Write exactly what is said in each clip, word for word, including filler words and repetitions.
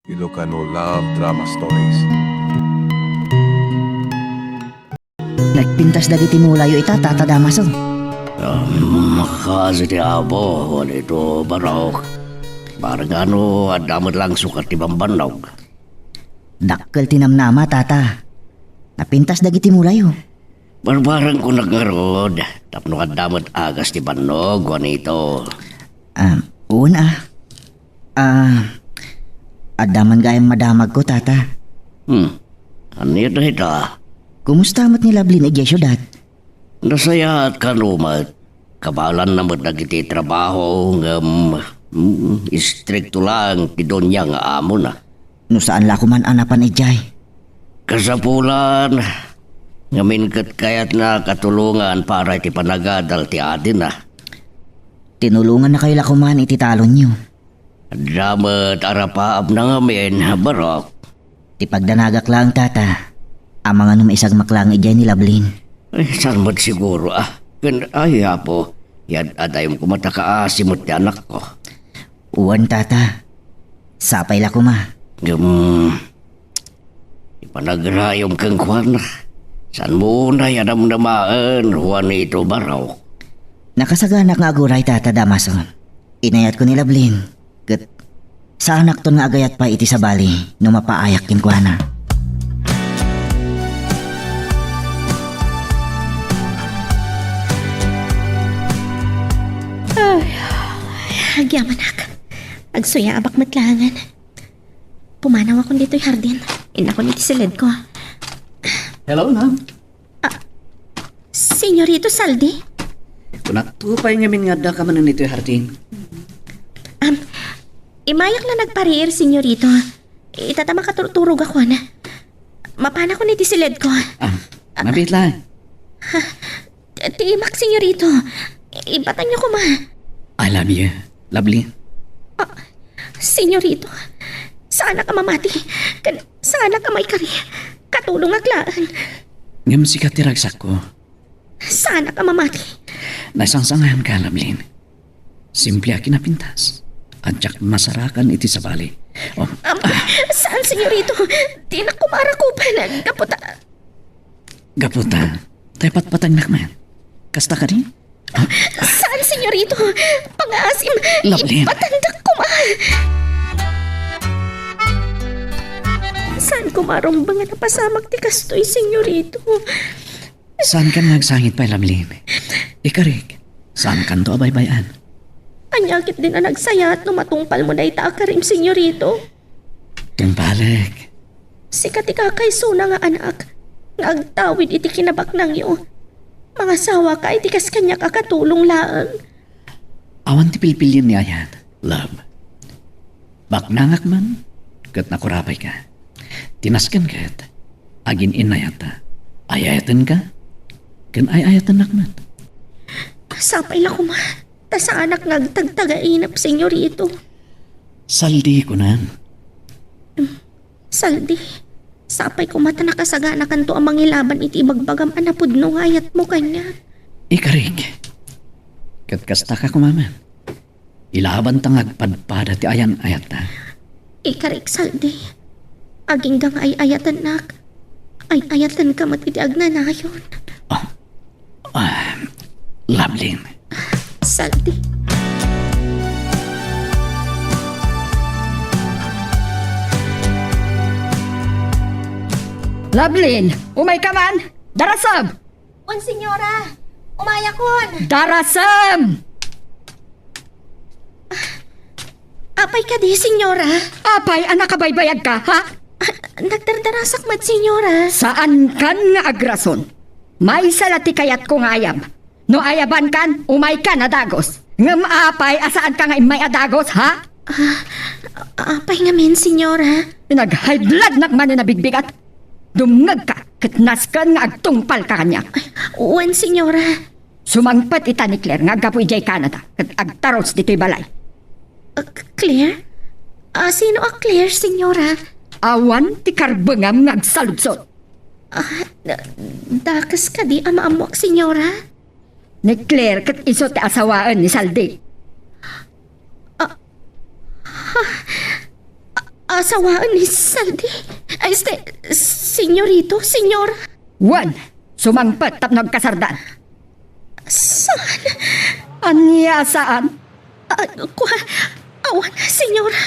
Ilocano Love Drama Stories. Nagpintas dagiti mulayo ita, Tata Damaso. Um, makasi ti Apo, wen ito, Barok. Bargano, adda met lang sukat ti bambannog. Dakkel ti namnama, Tata. Napintas dagiti mulayo. Barbareng kunak ngarud, tapno adda met agas ti bannog, wen ito. Ah, wen a. Ah, adda man gayam madamagko, Tata. Hmm. Ania dayta? Kumusta met ni Lablin idiay siudad? Nasayaat kano met. Kabaelanna met dagiti trabaho ngem, mm, istrikto laeng ti donia nga amona. No saan la koma a napan idiay. Kasapulan, ngamin ket kayatna katulongan para iti panagadal ti adina. Tinulongannakayo la koma iti talonyo. Adda met arapaapna ngamin, Barok. Ti pagdanagak laeng, Tata, amangan no maisagmak laeng idiay ni Lablin. Ay, saan met siguro, ah? Ken, ay, Apo, yad-adayem koma ta kaasi met ti anakko. Wen, Tata. Sapay la koma. Ngem, ipanagrayom kenkuana. Saanmo unay a namnamaen, Juanito Barok? Nakasaganak nga aguray, Tata Damaso. Inayatko ni Lablin, ket saanakton nga agayat pay iti sabali no mapaayak kenkuana. Ay, agyamanak. Agsuyaabak met laengen. Pumanawakon ditoy hardin. Innakon iti siledko. Hello, ma'am. Ah, Senyorito Saldi? Kunakto pay ngamin nga addaka manen itoy hardin. Am, imayak la nagpariir, Senyorito. Ita ta makaturturogakon. Mapanakon iti siledko. Ah, mabiit laeng. Ti imak, Senyorito. Ibatanyo koma. I love you, Lovely. Ah, Senyorito, saanak a mamati. Ken saanak a maikari. Katulongak laeng. Ngem sika ti ragsakko. Saanak a mamati. Naisangsangayanka, Lovely. Simple a kinapintas. Diak masarakan iti sabali. Oh. Am, saan, Senyorito. Dinak koma rakupen. Gapu ta Gapu ta, tay patpatengnak man. Kasta kadi? Saan, Senyorito? Pangaasim, Lovely. Ipatandak koma. Saan koma rumbeng a napasamak ti kastoy, Senyorito? Saankan nga agsangit pay, Lovely. Ikarik, saankanto a baybay-an. Ania ketdin a nagsayaat no matungpalmo dayta a karim, Senyorito? Tungpalek. Sika ti kakaisuna nga anak nga agtawid iti kinabaknangyo. Mangasawaka iti kas kaniak a katulong laeng. Awan ti pilpilienmi a yan, love. Baknangak man, ket nakurapayka. Ti nasken ket, agin-innayatta. Ay-ayatenka, ken ay-ayatennak met. Sapay la koma. Ta saanak nga agtagtagainep, Senyorito. Saldi, kunam. Saldi, sapay koma ta nakasaganakanto a mangilaban iti ibagbagam a napudno nga ayatmo kaniak. Ikarik, ket kastaka koma man. Ilabanta nga agpadpada ti ayan-ayatta. Ikarik, Saldi. Agingga nga ay-ayatennak. Ay-ayatenka met iti agnanayon. Ah, ah, Lovelyn. Saldi. Lovelyn, umayka man! Darasem! Wen, senyora. Umayakon. Darasem! Apay kadi, senyora? Apay a nakabaybayagka, ha? Ah, nagdardarasak met, senyora. Saankan nga agrason. Maysa la ti kayatko nga ayab. No ayabankan, umaykan a dagus. Ngem apay a saanka nga immay a dagus, ha? Ah, apay ngamin, senyora? Nag-high bloodnak manen a bigbigat. Dumngegka ket nasken nga agtungpalka kaniak. Ay, wen, senyora. Sumangpet ita ni Claire nga aggapu idiay Canada ket agtarus ditoy balay. Ah, Claire? Ah, sino a Claire, senyora? Awan ti karbengam nga agsaludsod. Ah, da-, dakes kadi a maammoak, senyora? Ni Claire ket isu ti asawaen ni Saldi. Ah, ha? Ah, Asawaen ni Saldi? Ay, este, senyorito, senyora? Wen, sumangpet tapno agkasardan. Saan? Ania saan? Ah, kua-, awan, senyora.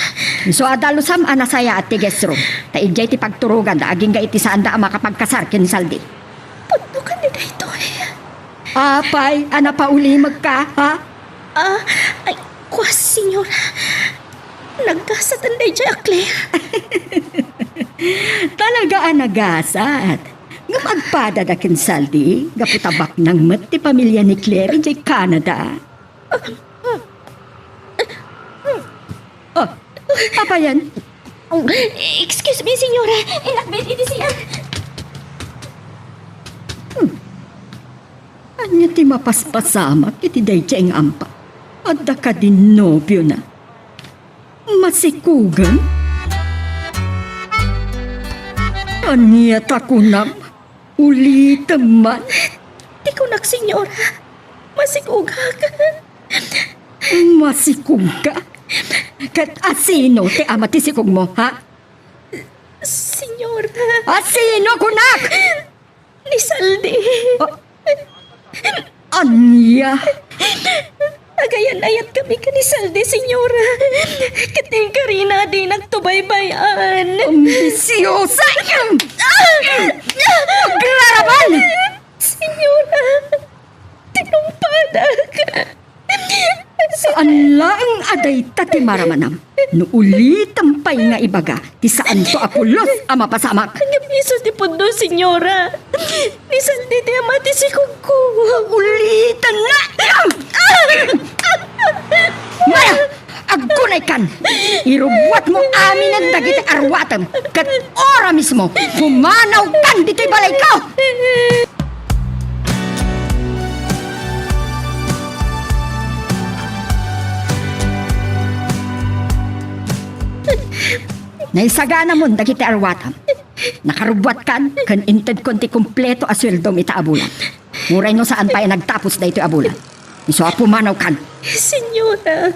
Isu a dalusam a nasayaat ti guest room. Ta idiay ti pagturoganda agingga iti saanda a makapagkasar ken ni Saldi. Pudno kadi daytoy? Apay, a napaulimekka, ha? Ah, ay, kua, senyora. Naggasatan daydiay a Claire. Talaga a nagasat. Ngem agpadada ken Saldi, gapu ta baknang met ti pamilia ni Claire idiay Canada. Oh, apayen? Excuse me, senyora. Inakbit iti siak. Hmm. Ania ti mapaspasamak iti daydiay nga ampa? Adda kadi nobiona? Masikugen? Ania ta kunam? Ulitem man. Ti kunak, senyora, masikugak. Masikugka? Ket asino ti ama ti sikugmo, ha? Senyora. Asino, kunak? Ni Saldi. Ah, ania? Agayan-ayatkami ken ni Saldi, senyora. Ket inkarina a dinak to baybay-an. Ambisiosa! Agraraman! Senyora, tinungpadak. Saan laeng a dayta ti maramanam? No ulitem pay nga ibaga ti saanto a pulos a mapasamak. Ngem isu ti pudno, senyora. Ni Saldi ti ama ti sikugko. Ulitem na! Mara! Aggunaykan! Irubbuatmo aminen dagiti arwatem ket ora mismo pumanawkan ditoy balayko! Naisaganamon dagiti arwatam. Nakarubbuatkan ken intedkon ti kompleto a sueldom ita a bulan. Uray no saan pay a nagtapos daytoy a bulan. Isu a pumanawkan. Senyora.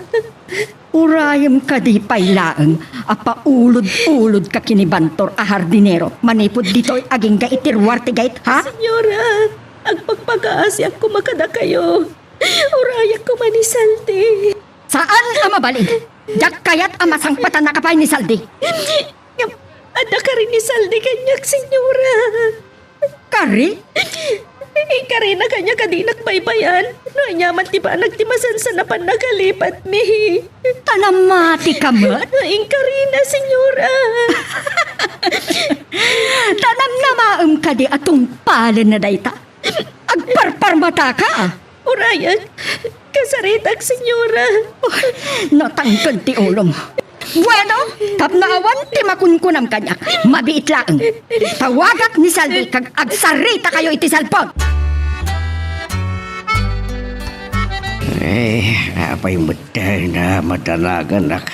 Urayem kadi pay laeng a paulod-ulodka ken ni Bantor a hardinero manipud ditoy agingga iti ruar ti gate, ha? Senyora, agpagpakaasiak koma kadakayo. Urayak koma ni Saldi. Saan a mabalin? Diak kayat a masangpetannaka pay ni Saldi. Ngem, adda kari ni Saldi kaniak, senyora. Kari? Inkarina kaniak a dinak baybay-an no ania man ti banag ti masansan a pannakalipat mi. Ta namatika met? Inkarina, senyora. Ta namnamaem kadi a tungpalenna dayta? Agparparmataka? Urayak, kasaritak, senyora. Natangked ti ulom. Bueno, tapno awan ti makunkunam kaniak, mabiit laeng. Tawagak ni Saldi kag agsaritakayo iti cellphone. Eh, apay met ta madanaganak?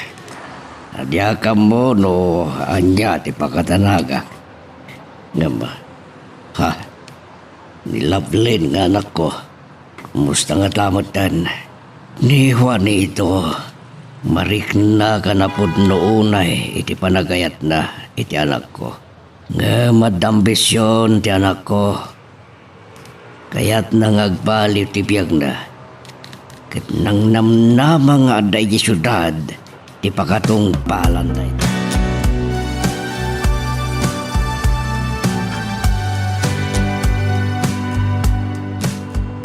Diak ammo no ania ti pakadanagak. Ngem, ha, ni Lovelyn nga anakko, kumusta ngata metten? Ni Juanito, mariknaka a pudno unay iti panagayatna iti anakko. Ngem adda ambision ti anakko. Kayatna nga agbaliw ti biagna. Ket nangnamnama nga adda idiay siudad ti pakatungpalan dayta.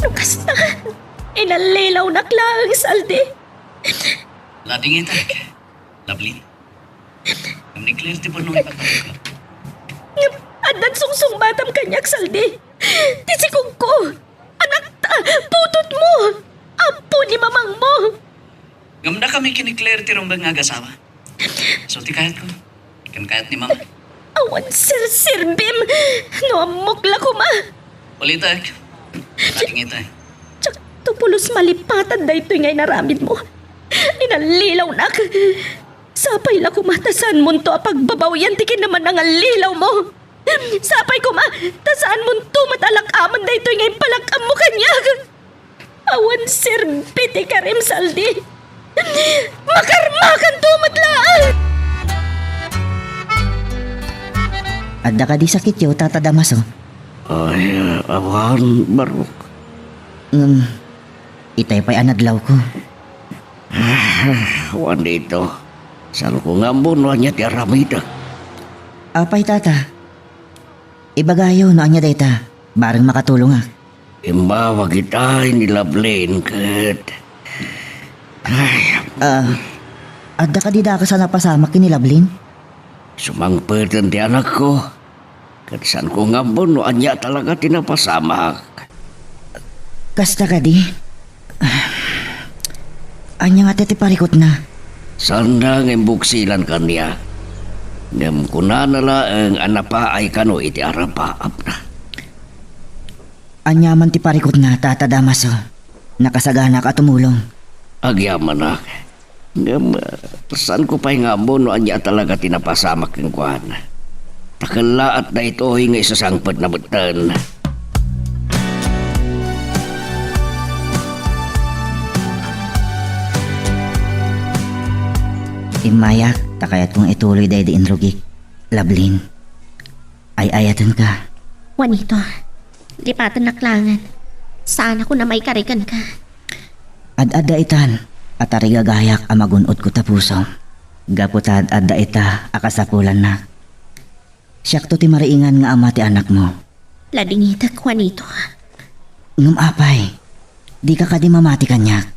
No kasta, inallilawnak laeng, Saldi. Ladingitak, Lovelyn. Ngem ni Claire ti pudno nga ipagbaga. Ngem addan sungsungbatam kaniak, Saldi. Ti sikugko, anakta, putotmo, ampo ni mamangmo. Ngem dakami ken ni Claire ti rumbeng nga agasawa. Isu ti kayatko, ken kayat ni Mama. Awan serserbim no ammok la koma. Ulitek, ladingitak. Diakto pulos malipatan daytoy nga inaramidmo. Inallilawnak. Sapay la koma ta saanmonto a pagbabawian ti kinamannangallilawmo. Sapay koma ta saanmonto met a lak-amen daytoy nga impalak-ammo kaniak. Awan serbi ti karim, Saldi. Makarmakanto met laeng. Adda kadi sakityo, Tata Damaso? Ay, awan, Barok. Ngem, itay pay a nadlawko. Juanito, saanko nga ammon no ania ti aramidek. Apay, Tata? Ibagayo no ania dayta, bareng makatulongak. Imbawag itay ni Lovelyn ket, ay, Ah, adda kadi dakes a napasamak ken ni Lovelyn? Sumangpeten ti anakko, ket saanko nga ammon no ania talaga ti napasamak. Kasta kadi? Ania ngata ti parikutna? Saanna nga imbuksilan kaniak. Ngem kunana laeng a napaay kano iti arapaapna. Ania man ti parikutna, Tata Damaso? Nakasaganak a tumulong. Agyamanak. Ngem, ah, saanko pay nga ammo no ania talaga ti napasamak kenkuana. Ta kellaat daytoy nga isasangpetna metten. Immayak, ta kayatko nga ituloy daydi inrugik, Lovelyn. Ay-ayatenka. Juanito, lipatennak laengen. Saanakon a maikari kenka. Ad-adda itan a tarigagayak a magun-odko ta pusom. Gapu ta ad-adda ita a kasapulannak. Siakto ti mariingan nga ama ti anakmo. Ladingitek, Juanito. Ngem apay, dika kadi mamati kaniak?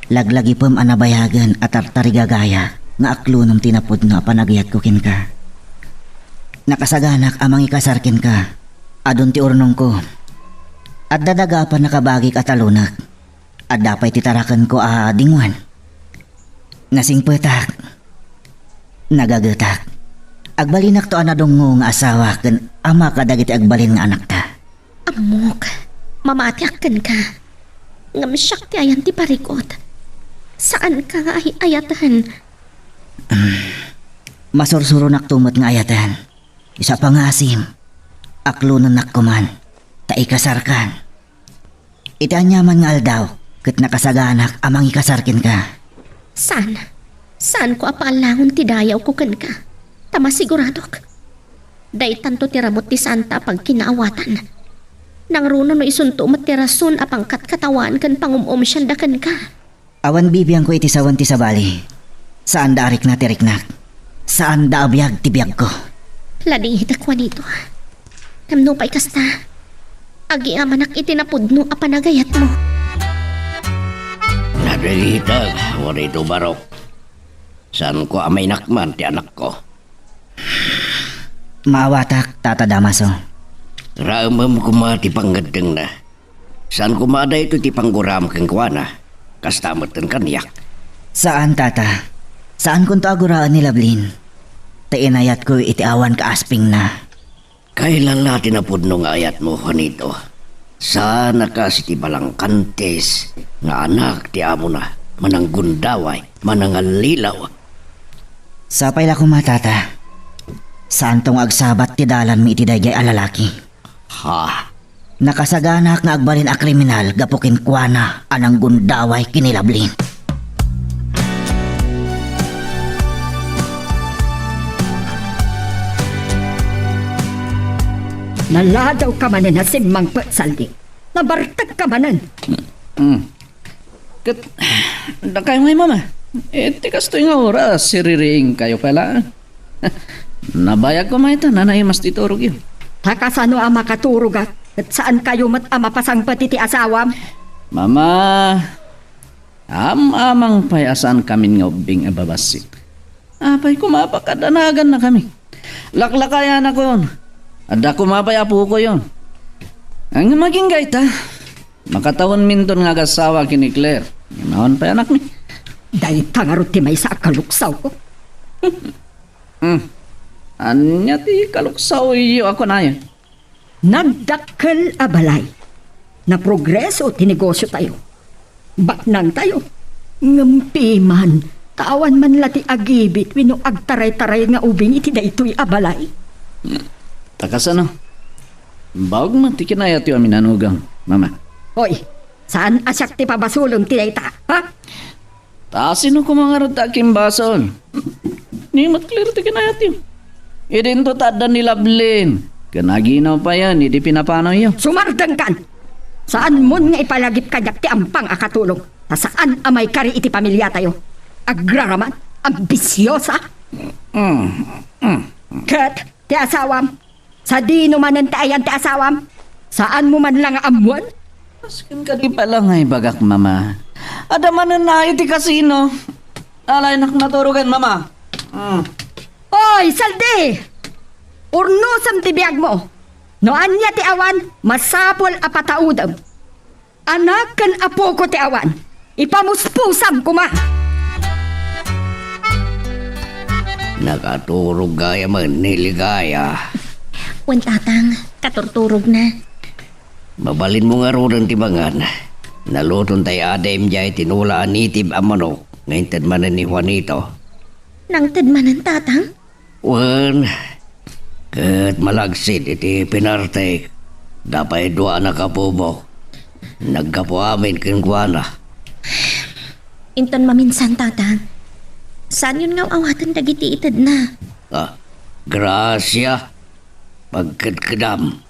Laglagipem a nabayagen a tartarigagaya nga aklonem ti napudno a panagayatko kenka. Nakasaganak a mangikasar kenka. Adun ti urnongko. Adda daga a pannakabagik a talunek. Adda pay ti tarakenko a dingoan. Nasingpetak. Nagagetak. Agbalinakto a nadungngo nga asawa ken ama kadagiti agbalin nga anakta. Ammok, mamatiak kenka. Ngem siak ti ayan ti parikut. Saanka nga ay-ayaten. Masursuronakto met nga ayaten. Isu a pangasim, aklonennakko man, ta ikasarkan. Iti aniaman nga aldaw, ket nakasaganak a mangikasar kenka. Saan? Saanko a paallangon ti dayawko kenka? Ta masiguradok, daytanto ti ramut ti saanta a pagkinaawatan. Nangruno no isunto met ti rason a pangkatkatawaen ken pangum-umsianda kenka. Awan bibiangko iti sawen ti sabali. Saanda a rikna ti riknak. Saanda a biag ti biagko. Ladingitek, Juanito. Ngem nupay kasta, agyamanak iti napudno a panagayatmo. Ladingitek, Juanito Barok. Saanko a mainakman ti anakko. Maawatak, Tata Damaso. Raemem koma ti pangngeddengna. Saan koma a daytoy ti pangguram kenkuana, kasta metten kaniak. Saan, Tata. Saankonto a guraen ni Lovelyn. Ta inayatko iti awan kaaspingna. Kailan la ti napudno nga ayatmo, Juanito? Saan a kas iti balangkantes nga anak ti amona, mananggundaway, manangallilaw. Sapay la koma, Tata. Saanto nga agsabat ti dalanmi iti daydiay a lalaki. Ha? Nakasaganak nga agbalin a kriminal gapu kenkuana a nanggundaway ken ni Lovelyn. Naladawka manen a simmangpet, Saldi. Nabartekka manen. Mm. Ket, dakayo ngay, Mama. Iti kastoy nga oras, siririingkayo pay laeng. Nabayag koma ita, nanaimas ti turogyo. Ta kasano a makaturogak, ket saankayo met a mapasangpet iti asawam? Mama, am-amang pay a saankamin nga ubbing a babassit. Apay koma a pakadanaganna kami. Laklakayanakon. Adda koma pay apokoyon. Ngem agingga ita, makatawenminton nga agassawa ken ni Claire. Ngem awan pay anakmi. Dayta ngarud ti maysa a kaluksawko. Hmm. Ania ti kaluksawyo a kunayo? Nagdakkel a balay. Naprogreso ti negosiotayo. Baknangtayo. Ngem piman, ta awan man la ti agibit wenno agtaraytaray nga ubing iti daytoy a balay. Ta kasano? Baog met ti kinayatyo a minanugang, Mama. Hoy, saan a siak ti pabasolem ti dayta, ha? Ta sino koma ngarud ti agimbasol? Ni met Claire ti kinayatyo. Idinto ta adda ni Lablin. Ken aginaw payen idi pinapanoyyo. Sumardengkan! Saanmon nga ipalagip kaniak ti ampang a katulong. Ta saan a maikari iti pamiliatayo. Agraraman, ambisiosa. Mm, mm. Ket ti asawam, sadino manen ti ayan ti asawam? Saanmo man la nga ammoen? Askin kadi pala nga ibagak, Mama. Adda manen na iti kasino. Alaynak naturogen, Mama. Mm. Oy, Saldi! Urnosem ti biagmo. No ania ti awan, masapul a pataudem. Anak ken apoko ti awan. Ipamuspusam koma. Nakaturog gayamen ni Ligaya. Wen, Tatang, katurturogna. Mabalinmo ngaruden ti mangan. Naluton tay adim diay tinula a native a manok nga inted manen ni Juanito. Nangted manen, Tatang? Wen, ket malagsid iti pinartek, da pay dua a nakapubok. Naggapu amin kenkuana. Inton maminsan, Tatang, saanyon nga aw-awaten dagiti itedna. Ah, grasia. Pagkedkedam.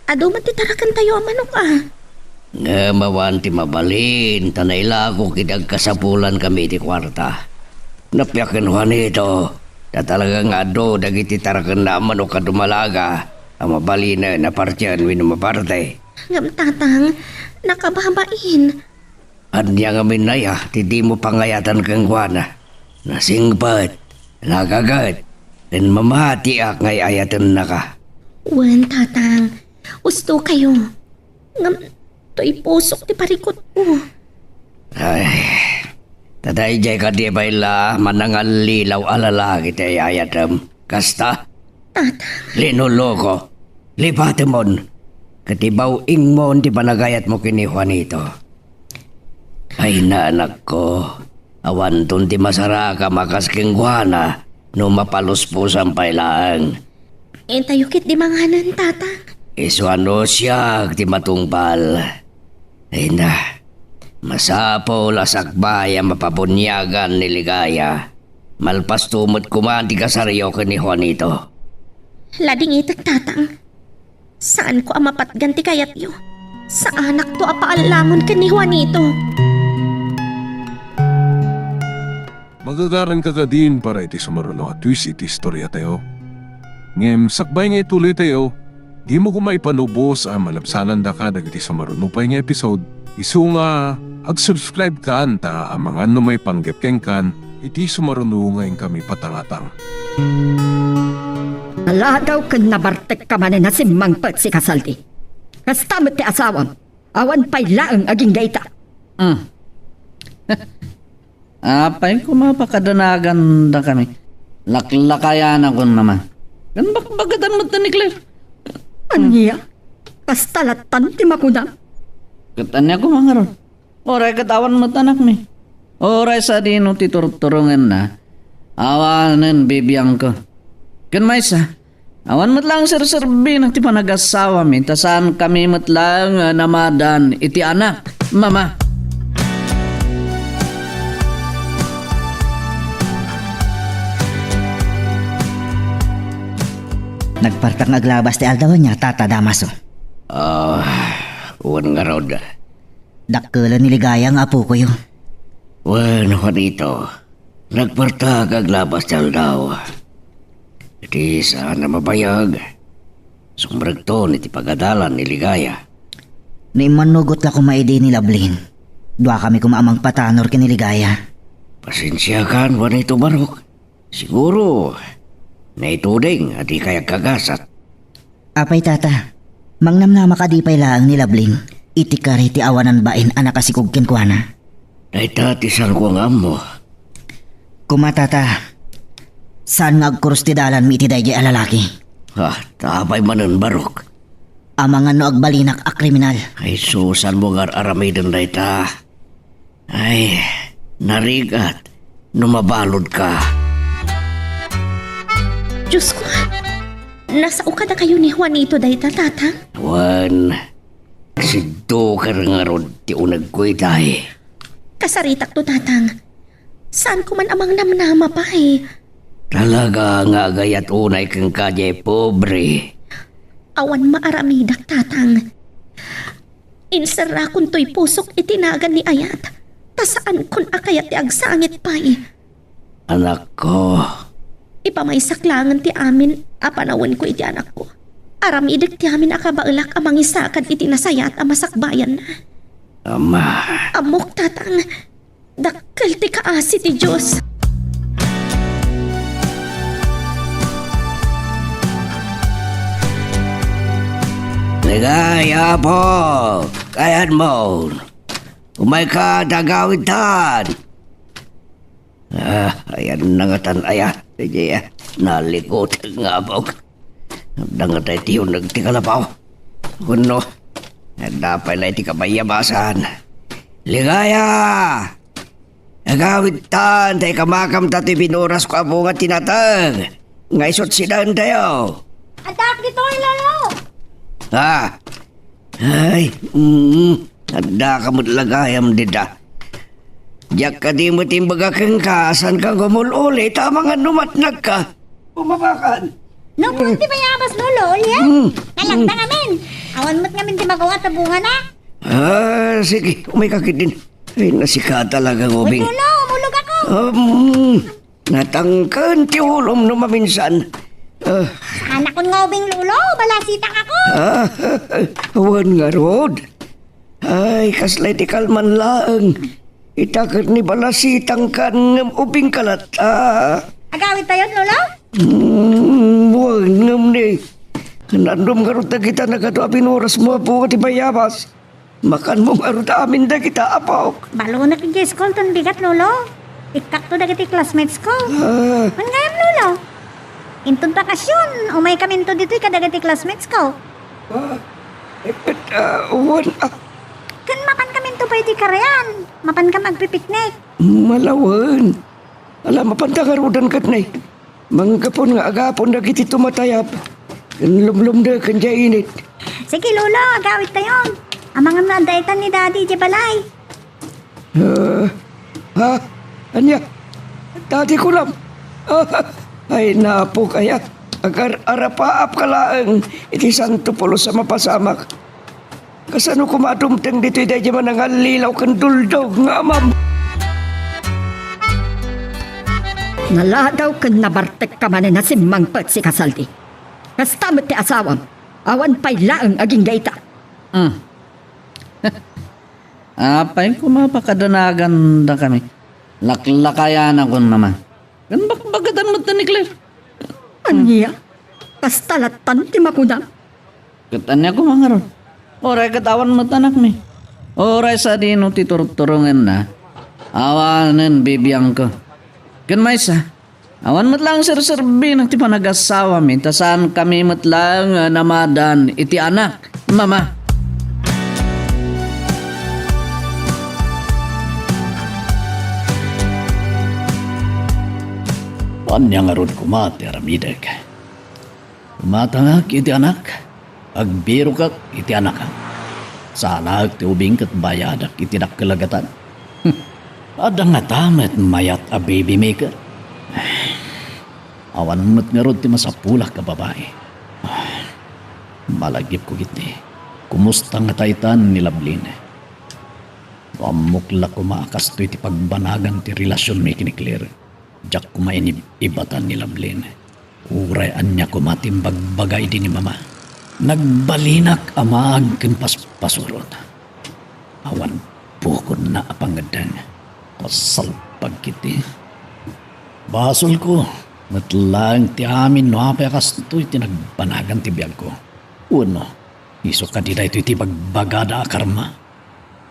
Adu met ti tarakentayo a manok, a. Ngem awan ti mabalin, ta nailako ket agkasapulankami iti kuarta. Nappiak ken Juanito, ta talaga nga adu dagiti tarakenna a manok a dumalaga a mabalinen a partien wenno maparte. Ngem, Tatang, nakababain. Ania ngamin aya ti dimo pangayatan kenkuana? Nasingpet, nagaget, ken mamatiak nga ay-ayatennaka. Wen, Tatang, usto kayo. Ngem, toy pusok ti parikutko. Ay, ta daydiay kadi pay la manangallilaw a lalaki ti ay-ayatem. Kasta? Tatang. Linuloko. Lipatemon. Ket ibaw-ingmon ti panagayatmo ken ni Juanito. Ay, anakko, awanton ti masarakam a kas kenkuana no mapaluspusam pay laeng. Intayo ketdi manganen, Tatang. Isu a no siak ti matungpal. Ay na, masapul a sakbay a mapabuniagan ni Ligaya. Malpasto met koma ti kasaryo ken ni Juanito. Ladingitek, Tatang. Saanko a mapatgan ti kayatyo. Saanakto a paallangon ken ni Juanito. Magagaranka kadin para iti sumaruno a twist iti istoriatayo. Ngem sakbay nga ituloytayo, dimo koma ipanubos a malabsanandaka dagiti sumaruno pay nga episode, isu nga ag-subscribe kan ta amangan no maipanggep kenkan iti sumaruno nga inkami patangatang. Naladaw ken nabartekka manen a simmangpet, sika Saldi. Kasta met ti asawam, awan pay laeng agingga ita. Mm. Apay koma pakadanagandakami. Laklakayanakon, Mama. Ken bakbagadan met ni Claire. Ania? Kasta lattan ti makunam? Ket ania koma ngarud? Uray ket awan met anakmi. Uray sadino ti turturongenna, awanen bibiangko. Ken maysa, awan met laeng serserbina ti panagasawami, ta saankami met laeng a namadan iti anak, Mama. Nagpartak nga aglabas ti aldaw ania, Tata Damaso? Ah, wen ngarud. Dakkelen ni Ligaya nga apokoyo. Wen, Juanito, nagpartak nga aglabas ti aldaw. Iti saan a mabayag, sumrekton iti pagadalan ni Ligaya. No immannugot la koma idi ni Lablin, duakami koma a mangpatanor ken ni Ligaya. Pasensiakan, Juanito Barok. Siguro, naituding a dikay agkagasat. Apay, Tata, mangnamnama kadi pay laeng ni Lablin iti kari ti awanan bain a nakasikog kenkuana? Dayta ti saanko nga ammo. Koma, Tata, saan nga agkurus ti dalanmi iti daydiay a lalaki. Ah, ta apay manen, Barok? Amangan no agbalinak a kriminal. Ay, sus, saanmo nga ar-aramiden dayta. Ay, narigat no mabaludka. Diosko, nasao kadakayo ni Juanito dayta, Tatang? Wen, siddu ket ngarud ti unegko itay. Kasaritakto, Tatang. Saanko man a mangnamnama pay. Talaga nga agayat unay kenka, diay pobre. Awan maaramidak, Tatang. Inserrakon toy pusok iti nagan ni ayat, ta saankon a kayat ti agsangit pay. Anakko. Ipamaysak laengen ti amin a panawenko iti anakko. Aramidek ti amin a kabaelak a mangisakad iti nasayaat a masakbayanna. Ama. Ammok, Tatang. Dakkel ti kaasi ti Dios. Ligaya, Apo! Kayatmo! Umayka ta agawidtan! Ah, ayan na ngatan aya. Sige, ah. Nalikot nga abog. Adda ngata iti uneg ti kalapaw. Wenno, adda pay la iti kabayabasan. Ligaya! Agawidtan, ta ikamakam ta ti binuras ko a bunga ti nateng. Nga isut' sidaentayo. Addaak ditoy, Lolo! Ah, Ay, mm, addaka met la gayam dita. Diak kadi met imbaga kenka, saanka nga umul-uli, ta amangan no matnagka. Bumabakan. Napuon ti bayabas, Lolo, ulian. Mm. Nalangta ngamin. Awan met ngamin ti magawa ta bungana. Ah, sige, umayka ketdin. Ay, nasika talaga, Uy, Ngobing. Lolo, umulog ako. Um, Natangken ti ulom no maminsan. Ah. Saanakon nga ubing, Lolo, balasitak ako. Ah, awan ngarud. Ay, kasla iti kalman laeng. Ita ket ni balasitangkan ngem ubingka latta. Agawidtayon, Lolo? Hmm, wen ngem ni. Nandum ngarud dagita nagadu a binurasmo a bunga ti bayabas. Makanmo ngarud amin dagita, apok. Balonek idiay school ton bigat, Lolo. Ikkakto dagiti classmates ko. Ah. Wen gayam, Lolo? Inton bakasion, umaykaminto ditoy kadagiti classmates ko. Ah, eh, ah, wen, ah. Ken mapankaminto pay iti karayan. Mapankam agpipiknik. Malawen. Ala, mapanta ngaruden ket ni. Manggapu nga agapon dagiti tumatayab ken lumlumdeken diay init. Sige, Lolo, agawidtayon. Amangan no adda itan ni Daddy idiay balay. Ah, ha? Ania? Daddy, kunam? Ah, ay, napok aya. Agar-arapaapka laeng iti Santo Pulos a mapasamak. Kasano koma a dumteng ditoy daydiay a nangallilaw ken duldog nga amam? Naladaw ken nabartekka manen a simmangpet, sika, Saldi. Kasta met ti asawam, awan pay laeng agingga ita. Hmm. Apay koma pakadanagandakami? Laklakayanakon, Mama. Ken bakbagadan met ni Claire. Ania? Kasta lattan ti makunam? Ket ania koma ngarud? Uray ket awan met anakmi. Uray sadino ti turturongenna, awanen bibiangko. Ken maysa, awan met laeng serserbinak ti panagasawami, ta saankami met laeng a namadan iti anak. Mama. Ania ngarud koma ti aramidek? Umatangak iti anak, agbirokak iti anakak. Saanaek ti ubing ket bayadak iti dakkel a gatad. Adda ngata met mayat a baby maker? Awan met ngarud ti masapulak a babai. Malagipko ketdi. Kumusta ngata itan ni Loveline? No ammok la koma a kastoy ti pagbanagan ti relasionmi ken ni Claire, diak koma inib-ibatan ni Loveline. Uray ania koma ti imbagbaga idi ni Mama, nagbalinak a maag ken paspasurot. Awan pukonna a pangeddeng. Pasalpag ketdi. Basolko met laeng ti amin no apay a kastoy ti nagbanagan ti biagko. Wenno, isu kadi daytoy ti ibagbagada a karma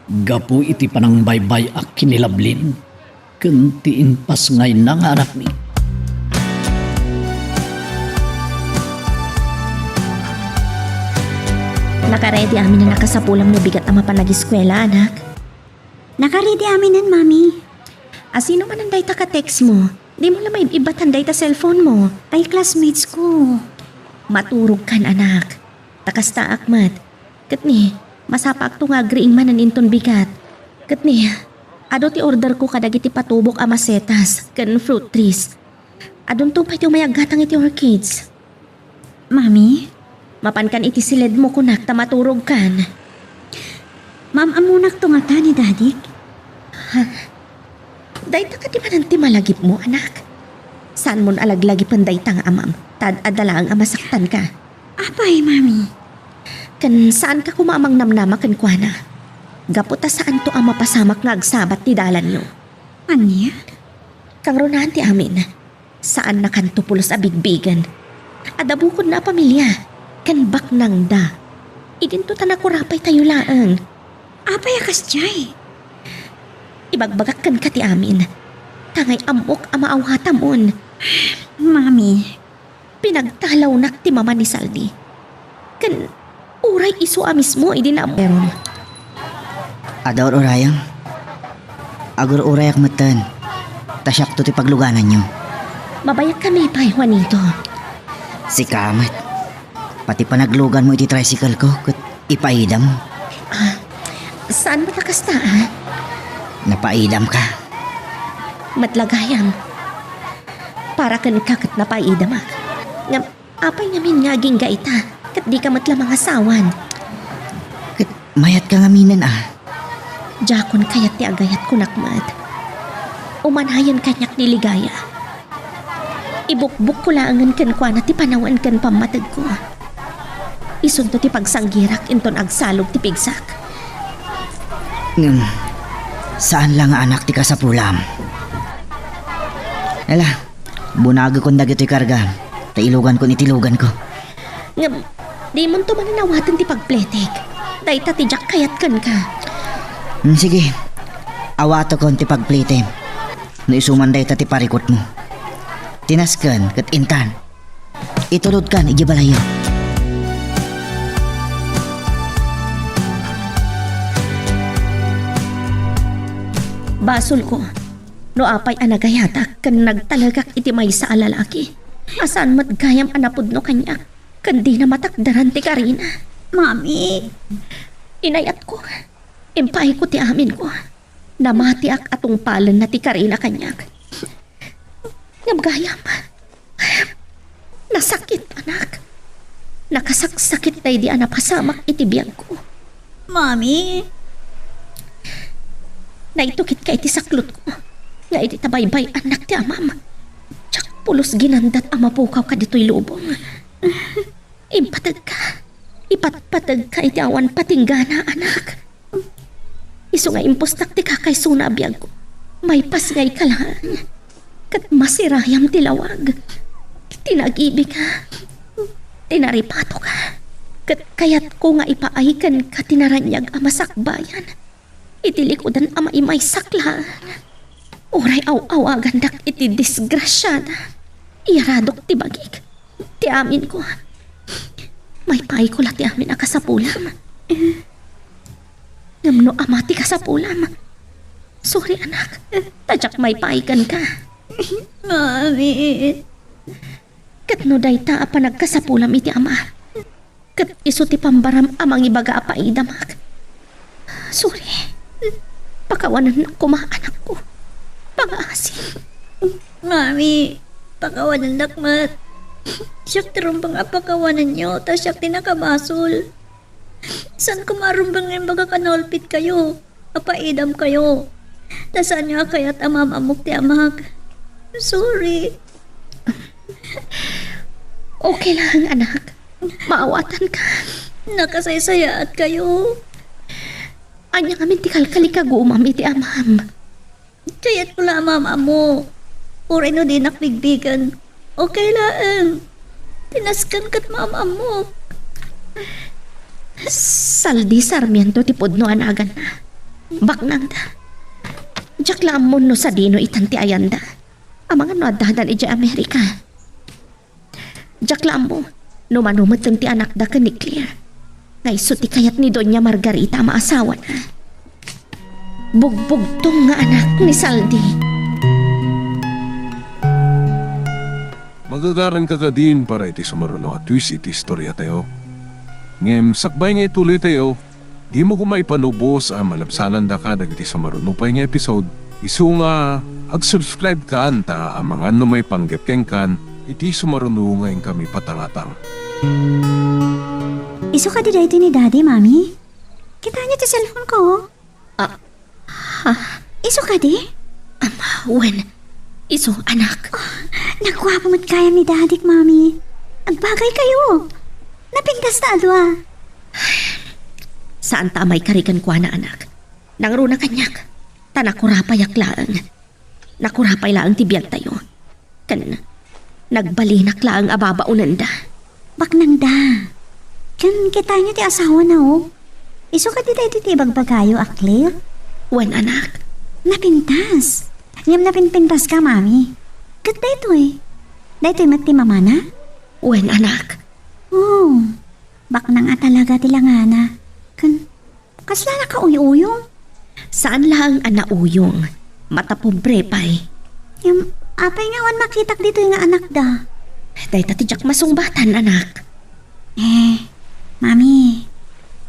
gapu iti panangbaybay-ak ken ni Loveline ken ti impasngayna nga anakmi? Nakaredy amin a nakasapulam no bigat a mapan agiskuela, anak? Nakaredy aminen, Mami. A, sino manen dayta ka-text mo? Dimo la maib-ibbatan dayta cellphone mo. Ay, classmates ko. Maturogkan, anak. Ta kastaak met. Ket ni, masapaakto nga agriing manen inton bigat. Ket ni, adu ti order ko kadagiti patubok a masetas ken fruit trees. Adunto pay ti umay aggatang iti orchids. Mami? Mapankan iti siledmo, kunak, ta maturogkan. Maam-ammonakto ngata ni Dadik. Ha? Dayta kadi manen ti malagipmo, anak? Saanmon a laglagipen dayta nga amam, ta ad-adda laeng a masaktanka. Apay, Mami? Ken saanka koma a mangnamnama kenkuana. Gapu ta saanto a mapasamak nga agsabat ti dalanyo. Ania? Kangrunaan ti amin. Saannakanto pulos a bigbigen. Adda bukodna a pamilia, ken baknangda. Idinto ta nakurapaytayo laeng. Apay a kasdiay? Ibagbagak kenka ti amin, ta ngay-ammok a maawatamon. Mami. Pinagtalawnak ti mama ni Saldi. Ken uray isu a mismo idi naammo. Adda ur-urayem? Agur-urayak metten, ta siakto ti paglugananyo. Mabayakkami pay, Juanito. Sika met. Pati panagluganmo iti tricycle ko, ket ipaidam. Ah, saan met a kasta, ah? Napaidamka. Met la gayam. Para kenka ket napaidamak. Ngem, apay ngamin nga agingga ita, ket dika met la mangasawan? Ket mayatka ngaminen, ah. Diakon kayat ti agayat, kunak met. Umanayen kaniak ni Ligaya. Ibukbokko laengen kenkuana ti panawen ken pammategko. Isunto ti pagsanggirak inton agsalog ti pigsak. Ngem, saan la nga anak ti kasapulam. Ala, bunagekon dagitoy karga, ta ilugankon iti luganko. Ngem, dimonto manen awaten ti pagpletek. Dayta ti diak kayat kenka. Hmm, sige, awatokon ti pagpletem. No isu man dayta ti parikutmo. Tinasken ket intan. Itulodkan idiay balayyo. Basolko, no apay a nagayatak ken nagtalekak iti maysa a lalaki a saan met gayam a napudno kaniak ken dina matakderan ti karina. Mami. Inayatko, impaayko ti aminko. Namatiak a tungpalenna ti karina kaniak. Ngem gayam, nasakit, anak. Nakasaksakit daydi a napasamak iti biagko. Mami. Naitukitka iti saklotko nga idi ta baybay-annak ti amam, diak pulos ginandat a mapukawka ditoy lubong. Impategka. Ipatpategka iti awan patinggana, anak. Isu nga impustak ti kakaysona a biagko, maipasngayka laeng. Ket masirayam ti lawag, ti nagibika, ti naripatoka. Ket kayatko nga ipaay kenka ti naraniag a masakbayan iti likudan a maimaysak laeng. Uray aw-awagandak iti disgrasiada, iyaradok ti bagik. Ti aminko. Maipaayko la ti amin a kasapulam. Ngem no ama ti kasapulam, sorry, anak, ta diak maipaay kenka. Mami. Ket no dayta a panagkasapulam iti ama, ket isu ti pambaram a mangibaga a paidamak, sorry. Pakawanennak koma, anakko. Pangaasi. Mami, pakawanennak met. Siak ti rumbeng a pakawanenyo, ta siak ti nakabasol. Saan koma a rumbeng nga imbagak a naulpitkayo, a paidamkayo? Ta saanyo a kayat a maam-ammok ti amak. Sorry. Okay lang, anak. Maawatanka. Nakasaysayaatkayo. Ania ngamin ti kalkalikagumam iti amam? Kayatko la a maam-ammo. Uray no dinak bigbigen, okay laeng. Tinasken ket maam-ammok. Saldi Sarmiento ti pudno a naganna. Baknangda. Diak la ammon no sadino itan ti ayanda. Amangan no addadan idiay Amerika. Diak la ammo no mano metten ti anakda ken ni Claire, nga isu ti kayat ni Doña Margarita a maasawana. Bugbugtong nga anak ni Saldi. Magagaranka kadin para iti sumaruno a twist iti istoriatayo. Ngem sakbay nga ituloytayo, dimo koma ipanubos a malabsanandaka dagiti sumaruno pay nga episode, isu nga Ag-subscribe kan ta amangan no maipanggep kenkan iti sumaruno nga inkami patangatang. Isu kadi daytoy ni Daddy, Mami? Kitaenyo ti cellphone ko. Ah, ha? Isu kadi? Ama, wen. Isu, anak. Oh, nagguapo met gayam ni Daddy, Mami. Agbagaykayo. Napintas ta a dua. Saan ta a maikari kenkuana, anak. Nangruna kaniak. Ta nakurapayak laeng. Nakurapay laeng ti biagtayo. Ken nagbalinak laeng a babaonenda. Baknangda. Ken kitaenyo ti asawana, oh. Isu kadi daytoy ti ibagbagayo a Claire? Wen, anak. Napintas. Ngem napinpintaska, Mami. Ket daytoy. Daytoy met ti mamana? Wen, anak. Oh, baknang a talaga ti langana. Ken Kasla nakauy-uyong? Saan laeng a nauyong. Matapobre pay. Ngem, apay nga awan makitak ditoy nga anakda? Dayta ti diak masungbatan, anak. Eh, Mami,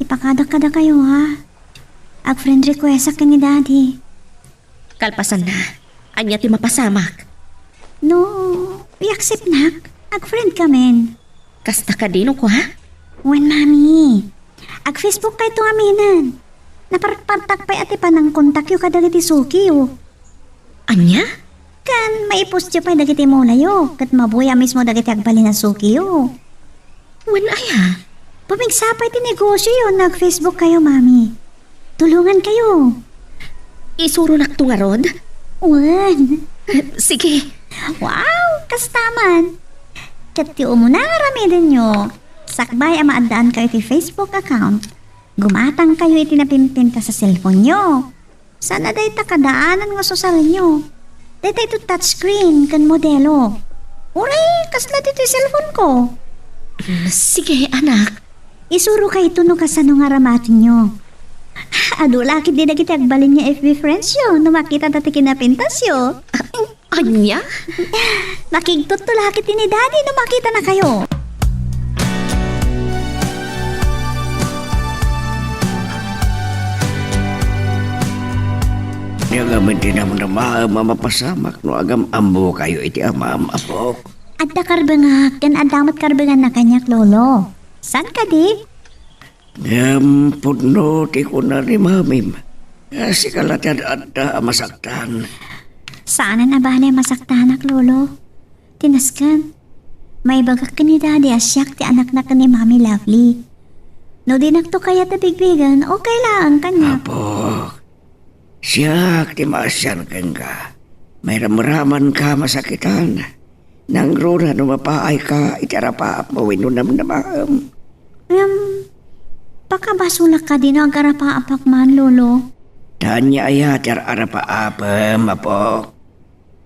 ipapadak kadakayo, ha? Ag-friend requestak ken ni Daddy. Kalpasanna, ania ti mapasamak? No, i-acceptnak, ag-friendkamin. Kasta kadi no kua? Wen, Mami. Ag-Facebookkayto ngaminen. Naparpartak pay a ti panangkontakyo kadagiti sukiyo. Ania? Ken maipostyo pay dagiti mulayo, ket mabuya mismo dagiti agbalin a sukiyo. Wen aya? Pamigsa pay ti negosioyo no ag-Facebookkayo, Mami. Tulongankayo. Isuronakto ngarud? Wen. Sige. Wow, kasta man. Ket ti umuna nga aramidenyo, sakbay a maaddaankayo iti Facebook account, gumatangkayo iti napimpintas a cellphone-yo. Saan a dayta kadaanan nga susarenyo. Dayta iti touchscreen ken modelo. Uray, kasla ditoy cellphone-ko. Mm, sige, anak. Isurokayto no kasano nga aramatenyo. Adu la ketdi dagiti agbalin nga F B friends-yo no makitata ti kinapintasyo. Ania? Makigtutto la ketdi ni Daddy no makitanakayo. Ania ngamin ti namnamaem a mapasamak no agam-ammokayo iti amam, apok? Adda karbengak, ken adda met karbenganna kaniak, Lolo. Saan kadi? Ngem pudno ti kuna ni mamim. Eh, sika la ti ad-adda a masaktan. Saanen a bale a masaktanak, Lolo. Ti nasken, maibagak ken ni Daddy a siak ti anakna ken ni Mami Lovely. No dinakto kayat a bigbigen, okay laeng kaniak. Apo, siak ti maasian kenka. Mairamramanka a masakitan. Nangruna no mapaayka iti arapaapmo wenno namnamaem. Ngem, pakabasolak kadi no agarapaapak man, Lolo? Ta ania aya ti ar-arapaapem, apok?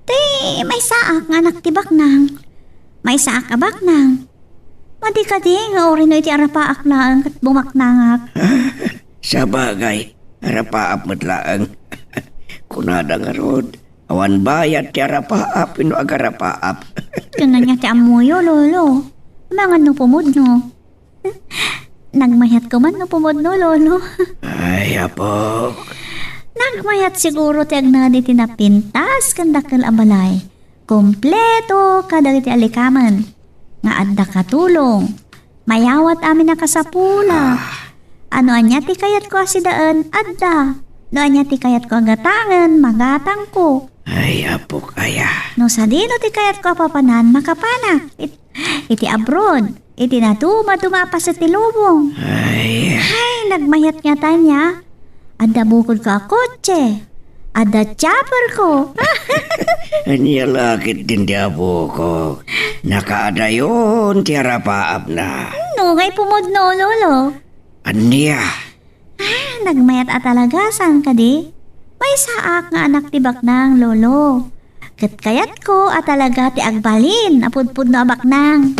Ti maysaak nga anak ti baknang. Maysaak a baknang. Madi kadi nga uray no iti arapaak laeng ket bumaknangak. Sabagay, arapaap met laeng. Kunada ngarud, awan bayad ti arapaap wenno agarapaap. Ken ania ti ammoyo, Lolo? Amangan no pumudno. Nagmayatko man no pumudno, Lolo. Ay, apok. Nagmayat siguro ti agnad iti napintas ken dakkel a balay. Kompleto kadagiti alikamen nga adda katulong. Mayawat amin a kasapula. Ah. No ania ti kayatko a sidaen, adda. No ania ti kayatko a gatangen, magatangko. Ay, apok aya. No sadino ti kayatko a papanan, makapanak. It-, iti abroad. Iti nadumaduma a paset ti lubong. Ay. Ay, nagmayat ngata ania. Adda bukodko a kotse. Adda chopperko. Ania la ketdin ti apok? Nakaadayon ti arapaapna. No, ngay pumudno, Lolo. Ania? Ah, nagmayat a talaga, saan kadi? Maysaak nga anak ti baknang, Lolo. Ket kayatko a talaga ti agbalin a pudpudno a baknang.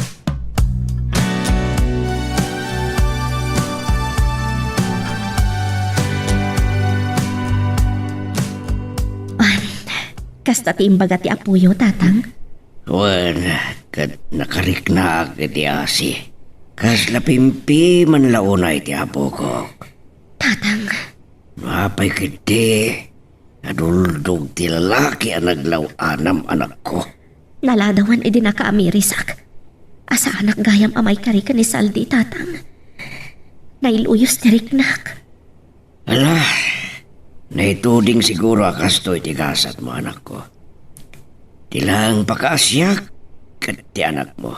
Ah, kasta ti imbaga ti apoyo, Tatang? Wen, ket nakariknaak iti asi. Kasla pimpiman la unay ti apokok. Tatang. Apay ketdi, Naduldog ti lalaki a naglaw-anam, anakko. Naladawan idi nakaamirisak. Asaanak gayam a maikari ken ni Saldi, Tatang. Nailuyos ti riknak. Ala, naituding siguro a kastoy ti gasatmo, anakko. Ti laeng pakaasiak ket ti anakmo.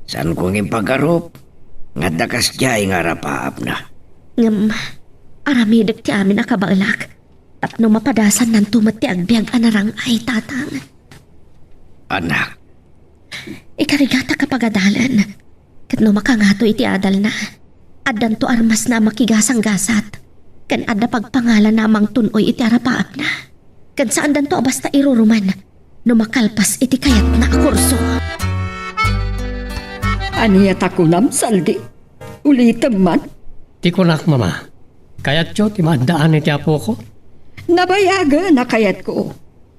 Saanko nga impagarup nga adda kasdiay nga arapaapna. Ngem, aramidek ti amin a kabaelak tapno mapadasannanto met ti agbiag a narang-ay, Tatang. Anak. Ikarigatak a pagadalen, ket no makangato iti adalna, addanto armasna a makigasanggasat, ken adda pagpangalanna a mangtun-oy iti arapaapna. Ken saandanto a basta iruruman no makalpas iti kayatna a kurso. Ania ta kunam, Saldi? Ulitem man. Ti kunak, Mama, kayatyo ti maaddaan iti apoko? Nabayagen a kayatko.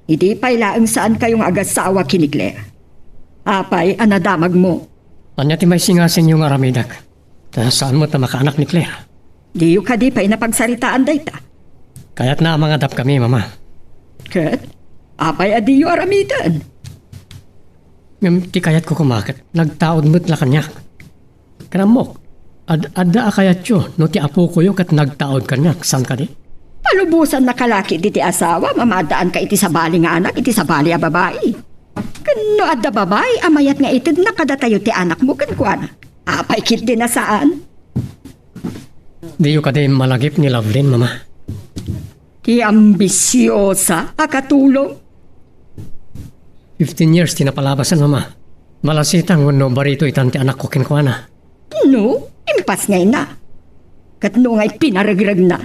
Idi pay laeng saankayo nga agassawa ken ni Claire. Apay a nadamagmo? Ania ti maisingasingyo nga aramidek? Ta saan met a makaanak ni Claire. Diyo kadi pay napagsaritaan dayta? Kayatna a mangadapkami, Mama. Ket? Apay a diyo aramiden? Ngem ti kayatko koma ket nagtaud met la kaniak. Ken ammok, ad-, adda a kayatyo no ti apokoyo ket nagtaud kaniak, saan kadi? Palubosan a kalaki diti asawa, mamaaddaanka iti sabali nga anak iti sabali a babai. Ken no adda babai a mayat nga itedna kadatayo ti anakmo kenkuana, apay ketdi a saan? Diyo kadi malagip ni Lovelyn, Mama? Ti ambisiosa a katulong. Fifteen years ti napalabasan, Mama. Malasitan wenno barito itan ti anakko kenkuana. No, impasngayna. Ket no ngay pinaregregna.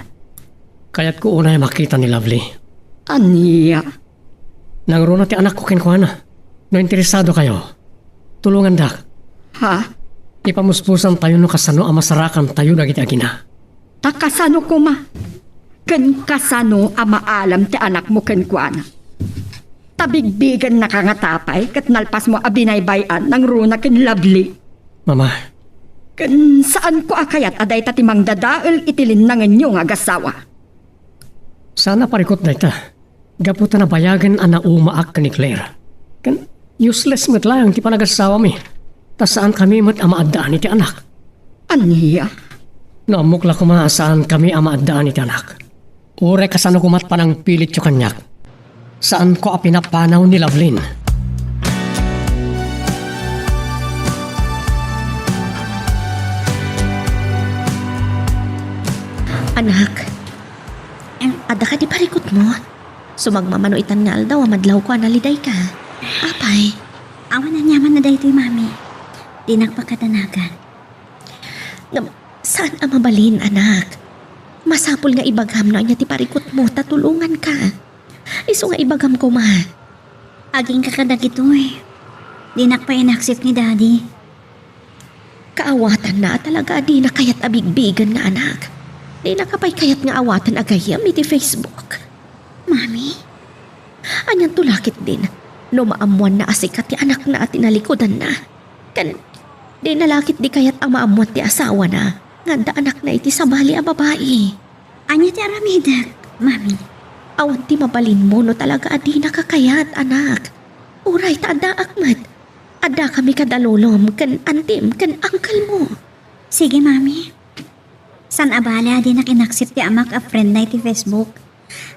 Kayatko unay a makita ni Lovely. Ania? Nangruna ti anakko kenkuana. No interesadokayo, tulongandak. Ha? Ipamuspusantayo no kasano a masarakantayo dagiti agina. Ta kasano koma? Ken kasano a maalam ti anakmo kenkuana? Ta bigbigennaka ngata pay ket nalpasmo a binaybay-an nangruna ken Lovely. Mama. Ken saanko a kayat a dayta ti mangdadael iti linnangenyo nga agassawa. Saan a parikut dayta. Gapu ta nabayagen a naumaak ken ni Claire. Ken useless met laeng ti panagassawami, ta saankami met a maaddaan iti anak. Ania? No ammok la koma a saankami a maaddaan iti anak, uray kasano koma ti panangpilityo kaniak, saanko a pinapanaw ni Lovelyn. Anak, adda kadi parikutmo? Sumagmamano itan nga aldaw a madlawko a nalidayka. Apay? Awan aniaman a daytoy, Mami. Dinak pakadanagan. Ngem, saan a mabalin, anak. Masapul nga ibagam no ania ti parikutmo ta tulonganka. Isu nga ibagam koma. Agingga kadagitoy. Dinak pay in-accept ni Daddy. Kaawatanna a talaga a dina kayat a bigbigen nga anak. Dinaka pay kayat nga awaten a gayyem iti Facebook. Mami? Anianto la ketdin no maammoanna a sika ti anakna a tinalikudanna? Ken dina la ketdi kayat a maammoan ti asawana nga adda anakna iti sabali a babai? Ania ti aramidek, Mami? Awan ti mabalinmo no talaga a dinaka kayat, anak. Uray ta addaak met. Addakami kada lolom ken antim ken uncle mo. Sige, Mami. Saan a bale a dinak in-accept ti amak a friendna iti Facebook.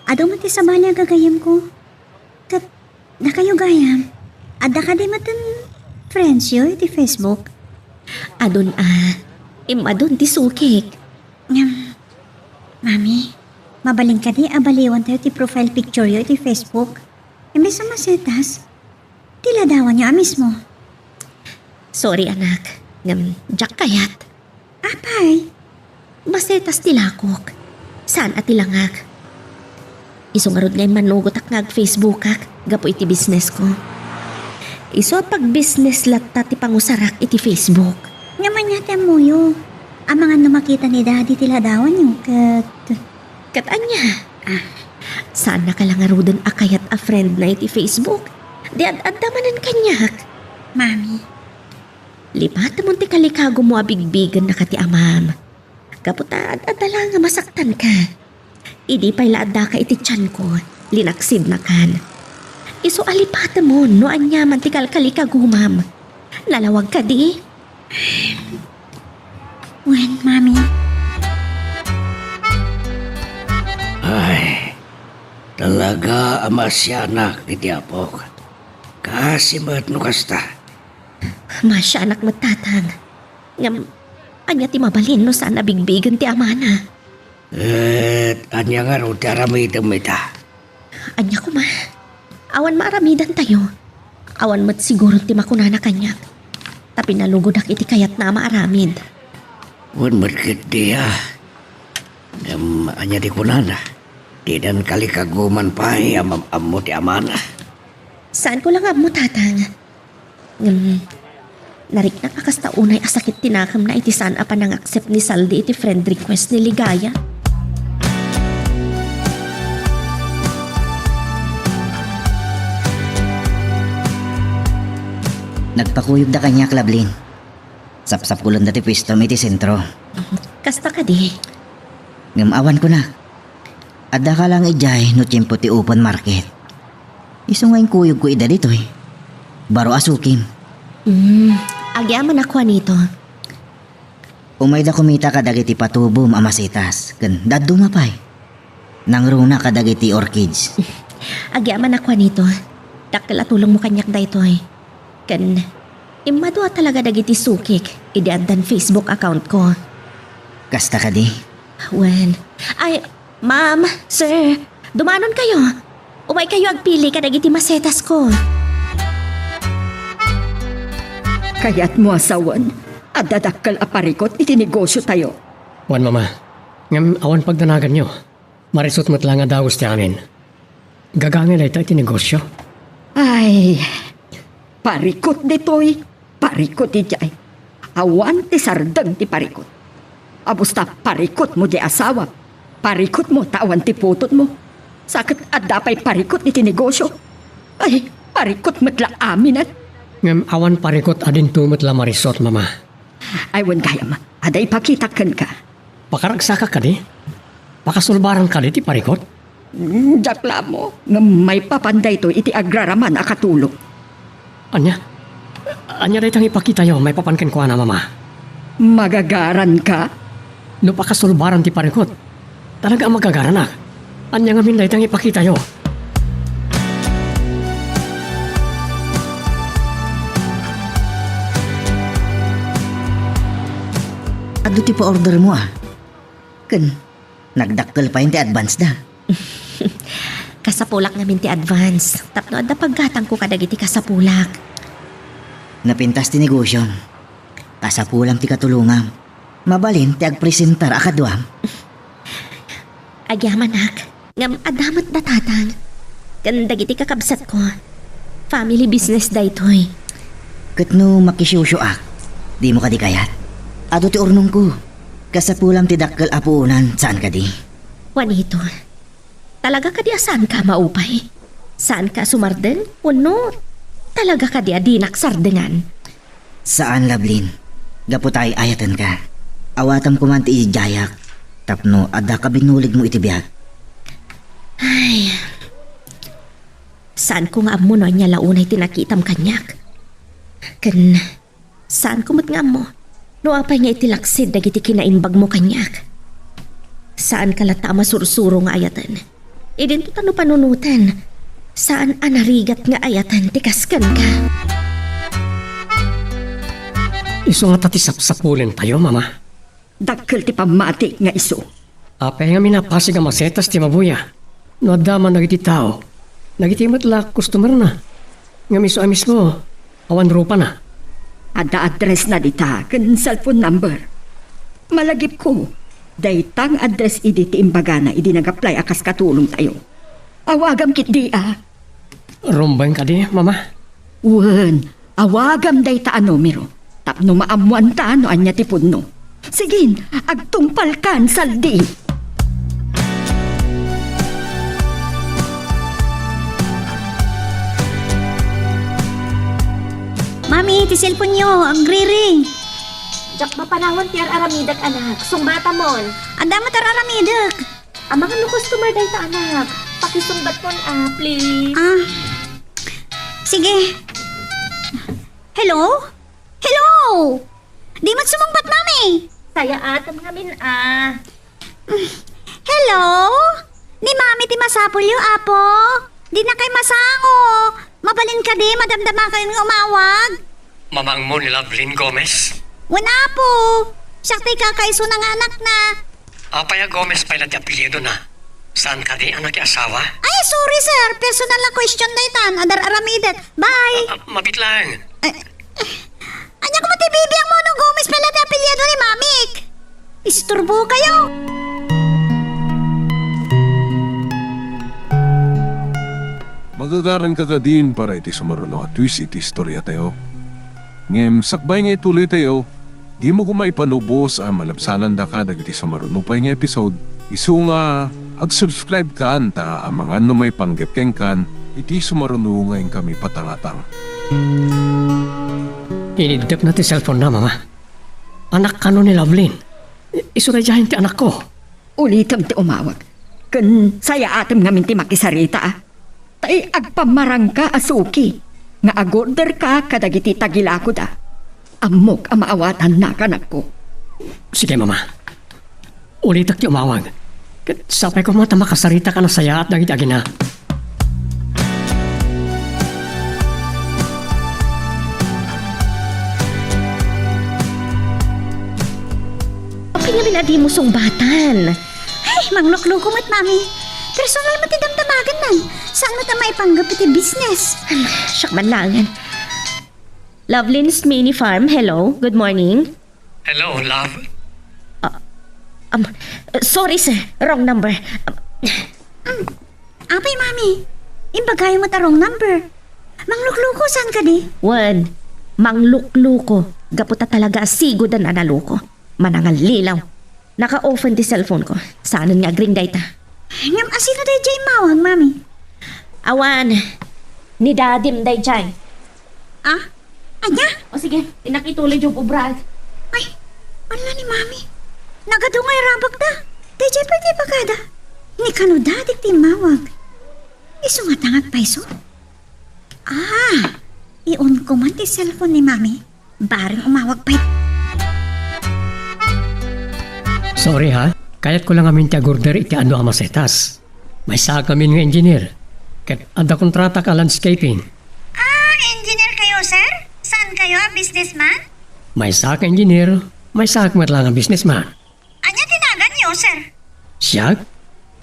Adu met ti sabali a gagayyemko. Ket dakayo gayam, adda kadi met friendsyo iti Facebook? Adun a, immadun ti sukik. Ngem, Mami, mabalin kadi a baliwantayo ti profile pictureyo iti Facebook? Imbes a masetas, ti ladawanyo a mismo. Sorry, anak. Ngem, diak kayat. Apay? Masetas ti lakok. Saan a ti langak. Isu ngarud nga immanugotak nga ag-Facebookak gapu iti businessko. Isu a pag-business latta ti pangusarak iti Facebook. Ngem ania ti ammoyo? Amangan no makita ni Daddy ti ladawanyo, ket Ket ania? Ah, saannaka la ngaruden a kayat a friendna iti Facebook? Di ad-adda manen kaniak. Mami. Lipatemon ti kalikagumo a bigbigennaka ti amam. Gapu ta ad-adda la nga masaktanka. Idi pay la addaka iti tianko, linaksidnakan. Isu a lipatemon no aniaman ti kalkalikagumam. Nalawag kadi? Wen, Mami. Ay, talaga a maasianak iti apok. Kaasi met no kasta. Maasianak met, Tatang. Ngem, ania ti mabalin no saan a bigbigen ti amana? Ket ania ngarud ti aramidem ita? Ania koma? Awan maaramidantayo. Awan met siguro ti makunana kaniak. Ta pinalugodak iti kayatna a maaramid. Wen met ketdi, a. Ngem ania ti kunana? Dida kalikaguman pay a mam-ammo ti amana. Saanko la nga ammo, Tatang. Ngem, nariknak a kasta unay a sakit ti nakemna iti saan a panangaccept ni Saldi iti friend request ni Ligaya. Nagpakuyogda kaniak, Lablin. Sapsapulenda ti puestom iti sentro. Kasta kadi? Ngem awan kunak. Addaka laeng idiay no tiempo ti open market. Isu nga inkuyogko ida ditoy. Baro a sukim. Hmm, agyamanak, Juanito. Umayda kumita kadagiti patubom a masetas ken dadduma pay. Nangruna kadagiti orchids. Agyamanak, Juanito. Dakkel a tulongmo kaniak daytoy. Ken immadu a talaga dagiti sukik idi addan Facebook account ko. Kasta kadi? Wen. Ay, ma'am, sir, dumanonkayo. Umaykayo agpili kadagiti masetasko. Kayatmo a sawen, adda dakkel a parikut iti negosiotayo. Wen, Mama. Ngem awan pagdanaganyo. Marisut met la nga dagus ti amin. Gagangay dayta iti negosio. Ay, parikut ditoy, parikut idiay. Awan ti sardeng ti parikut. Abusta parikutmo diay asawam. Parikutmo ta awan ti putotmo. Sa ket adda pay parikut iti negosio. Ay, parikut met la aminen. Ngem awan parikut a dinto met la marisut, Mama. Ay, wen gayam, adda ipakitak kenka. Pakaragsakak kadi? Pakasulbaran kadi ti parikut? Mm, diak la ammo, ngem maipapan daytoy iti agraraman a katulong. Ania? Ania dayta nga ipakitayo maipapan kenkuana, Mama? Magagaranka? No pakasulbaran ti parikut, talaga a magagaranak. Ania ngamin dayta nga ipakitayo? Adu ti pa-ordermo, a. Ken, nagdakkel pay ti advance da. Kasapulak ngamin ti advance, tapno adda paggatangko kadagiti kasapulak. Napintas ti negosiom. Kasapulam ti katulongam. Mabalin ti agpresentar a kaduam. Agyamanak, ngem adda met da tatang. Ken dagiti kakabsatko. Family business daytoy. Ket no makisiusioak, dimo kadi kayat? Adu ti urnongko. Kasapulam ti dakkel a puonan, saan kadi? Juanito, talaga kadi a saanka a maupay? Saanka a sumardeng? Wenno talaga kadi a dinak sardengan? Saan, Lablin. Gapu ta ay-ayatenka. Awatam koman ti idiayak tapno adda kabinuligmo iti biag. Ay. Saanko nga ammo no ania la unay ti nakitam kaniak. Ken saanko met nga ammo no apay nga iti laksid dagiti kinaimbagmo kaniak. Saanka latta a masursuro nga ayaten. Idinto ta no panunoten, saan a narigat nga ayaten ti kas kenka. Isu ngata ti sapsapulentayo, Mama. Dakkel ti pammatik nga isu. Apay ngamin a pasig a masetas ti mabuya no adda man dagiti tao, dagiti met la customerna? Ngem isu a mismo, awan rupana. Adda addressna dita ken cellphone number. Malagipko, dayta nga address idi ti imbagana idi nag-apply a kas katulongtayo. Awagam ketdi a. Rumbeng kadi, Mama? Wen, awagam dayta a numero tapno maammoanta no ania ti pudno. Sige, agtungpalkan, Saldi. Mami, ti cellphone-yo, agriring. Diak mapanawan ti ar-aramidek, anak. Sungbatamon. Adda met ar-aramidek. Amangan no customer dayta, anak. Pakisungbatmon, ah, please. Ah, sige. Hello? Hello? Di met sumungbat, Mami. Sayaatem ngamin, ah. Hello? Ni Mami ti masapulyo, Apo? Dinakay masango. Mabalin kadi, madamdamakan nga umawag? Mamangmo ni Lovelyn Gomez? Wen, Apo. Siak ti kakaisuna nga anakna. Apay a Gomez pay la ti apelyidona? Saan kadi a nakiasawa? Ay, sorry, sir. Personal a question daytan. Adar-aramidet. Bye. Ah, ah, mabit lang. Ay, ania koma ti bibiangmo no Gomez pay la ti apelyido ni Mamik? Isturbo kayo. Magagaran ka kadin para iti sumaruno a twist iti istoriatayo. Ngem sakbay nga ituloytayo, dimo koma ipanubos a malabsanandaka dagiti sumaruno pay nga episode. Isu nga, ag-subscribe kan ta amangan no maipanggep kenkan iti sumaruno nga inkami patangatang. Iniddepna ti cellphone-na, Mama. Anak kano ni Lovelyn? I-, isu daydiayen ti anakko. Ulitem ti umawag. Ken sayaatem ngamin ti makisarita, a. Ta agpammarangka a suki nga agorderka kadagiti tagilakoda. Ammok a maawatannak, anakko. Sige, Mama. Ulitek ti umawag. Ket sapay koma ta makasarita ka nasayaat dagiti agina. Apay ngamin a dimo sungbatan? Ay, manglukloko met, Mami. Personal met ti damdamagannan. Saan met a maipanggep iti business? Siak man laengen. Lovelin's Mini Farm, hello. Good morning. Hello, love. Ah, um, sorry, sir. Wrong number. Um, apay, Mami? Imbagayo met a wrong number. Manglukloko, saan kadi? Wen, manglukloko. Gapu ta talaga a sigoden a naloko. Manangallilaw. Naka-off-en ti cellphone ko. Saanen nga agring dayta. Ngem asino daydiay immawag, Mami? Awan. Ni Dadim daydiay. Ah? Ania? O sige, innak ituloy diay obrak. Ay, ala ni Mami. Nagadu nga irabakda. Daydiay pay ti ibagada. Ni kano Dadik ti immawag? Isu ngata nga agpayso? Ah, i-on ko man ti cellphone ni Mami. Bareng umawag pay. Sorry ha, kayatko lang ngamin ti agorder iti adu a masetas. Maysaak ngamin nga engineer, ket adda kontratak a landscaping. Ah, engineer kayo, sir? Saan kayo, a businessman? Maysaak nga engineer, maysaak met laeng a businessman. Ania ti naganyo, sir? Siak?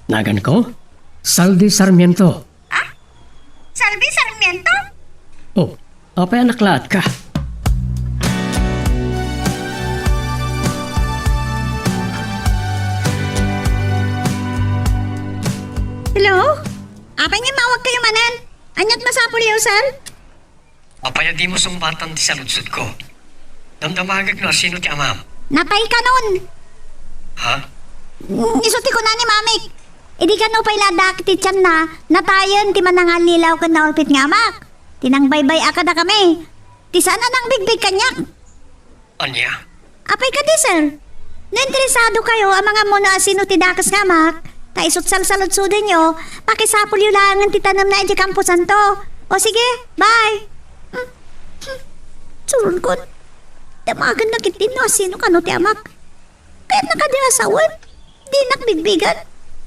Naganko? Saldi Sarmiento. Ah? Salvi Sarmiento? Oh, apay a naklaat ka? Hello? Apay nga immawag kayo manen? Aniat masapulyo, sir? Apay a dimo sungbatan ti saludsodko? Damdamagek no asino ti amam. Natay kanon. Ha? Isu ti kuna ni Mamik. Idi kano pay la adda ti tianna, natayen ti manangallilaw ken naulpit nga amak. Ti nangbaybay-a kadakami. Ti saan a nangbigbig kaniak. Ania? Apay kadi, sir? No interesado kayo a mangammo no asino ti dakes nga amak, ta isut' salsaludsodenyo, pakisapulyo laengen ti tanemna idiay kamposanto. O sige, bye. Hmm. Hmm. Suronkon. Damagenna ketdi no asino kano ti amak. Kayatna kadi a sawen? Dinak bigbigan.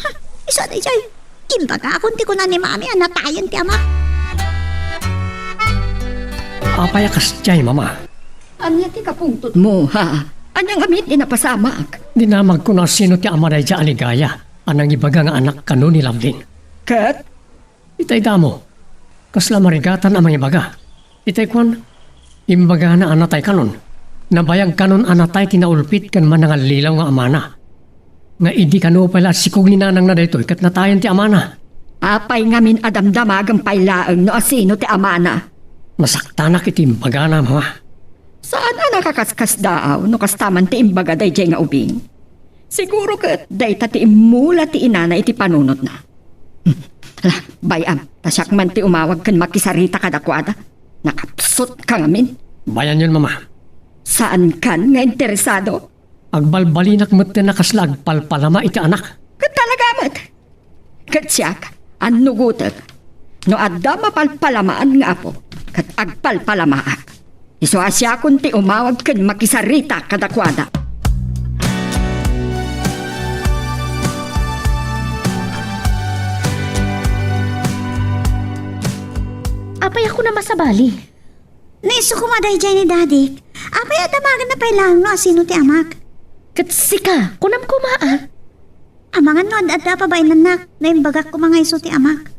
Ha, isu daydiay. Imbagakon ti kuna ni Mami a natayen ti amak. Apay a kasdiay, Mama? Ania ti kapungtotmo, ha? Ania ngamin ti napasamak? Dinamagko no asino ti ama daydiay a ligaya a nangibaga nga anak kano ni Lovelyn. Ket? Itay damo, kasla marigatan a mangibaga. Itay kuan, imbagana a natay kanon. Nabayag kanon a natay ti naulpit ken manangallilaw nga amana. Nga idi kano pay la a sikog ni nanangna daytoy ket natayen ti amana. Apay ngamin a damdamagem pay laeng no asino ti amana? Nasaktanak iti imbagana, Mama. Saan a nakakaskasdaaw no kasta man ti imbaga daydiay nga ubing? Siguro ket dayta ti immula ti inana iti panunotna. Ala, bay-am, ta siak man ti umawag ken makisarita kadakuada. Nakapsutka ngamin. Bayanyon, Mama. Saankan nga interesado? Agbalbalinak metten a kasla agpalpalama iti anak. Ket talaga a Ket, ket siak, annugotek. No adda mapalpalamaan nga apo, ket agpalpalamaak. Isu a siakon ti umawag ken makisarita kadakuada. Apay a kunam a sabali? Naisu koma daydiay ni Dadik. Apay a damagenna pay laeng no asino ti amak? Ket sika, kunam koma a. Amangan no ad-adda a pabainannak, no imbagak koma nga isu ti amak.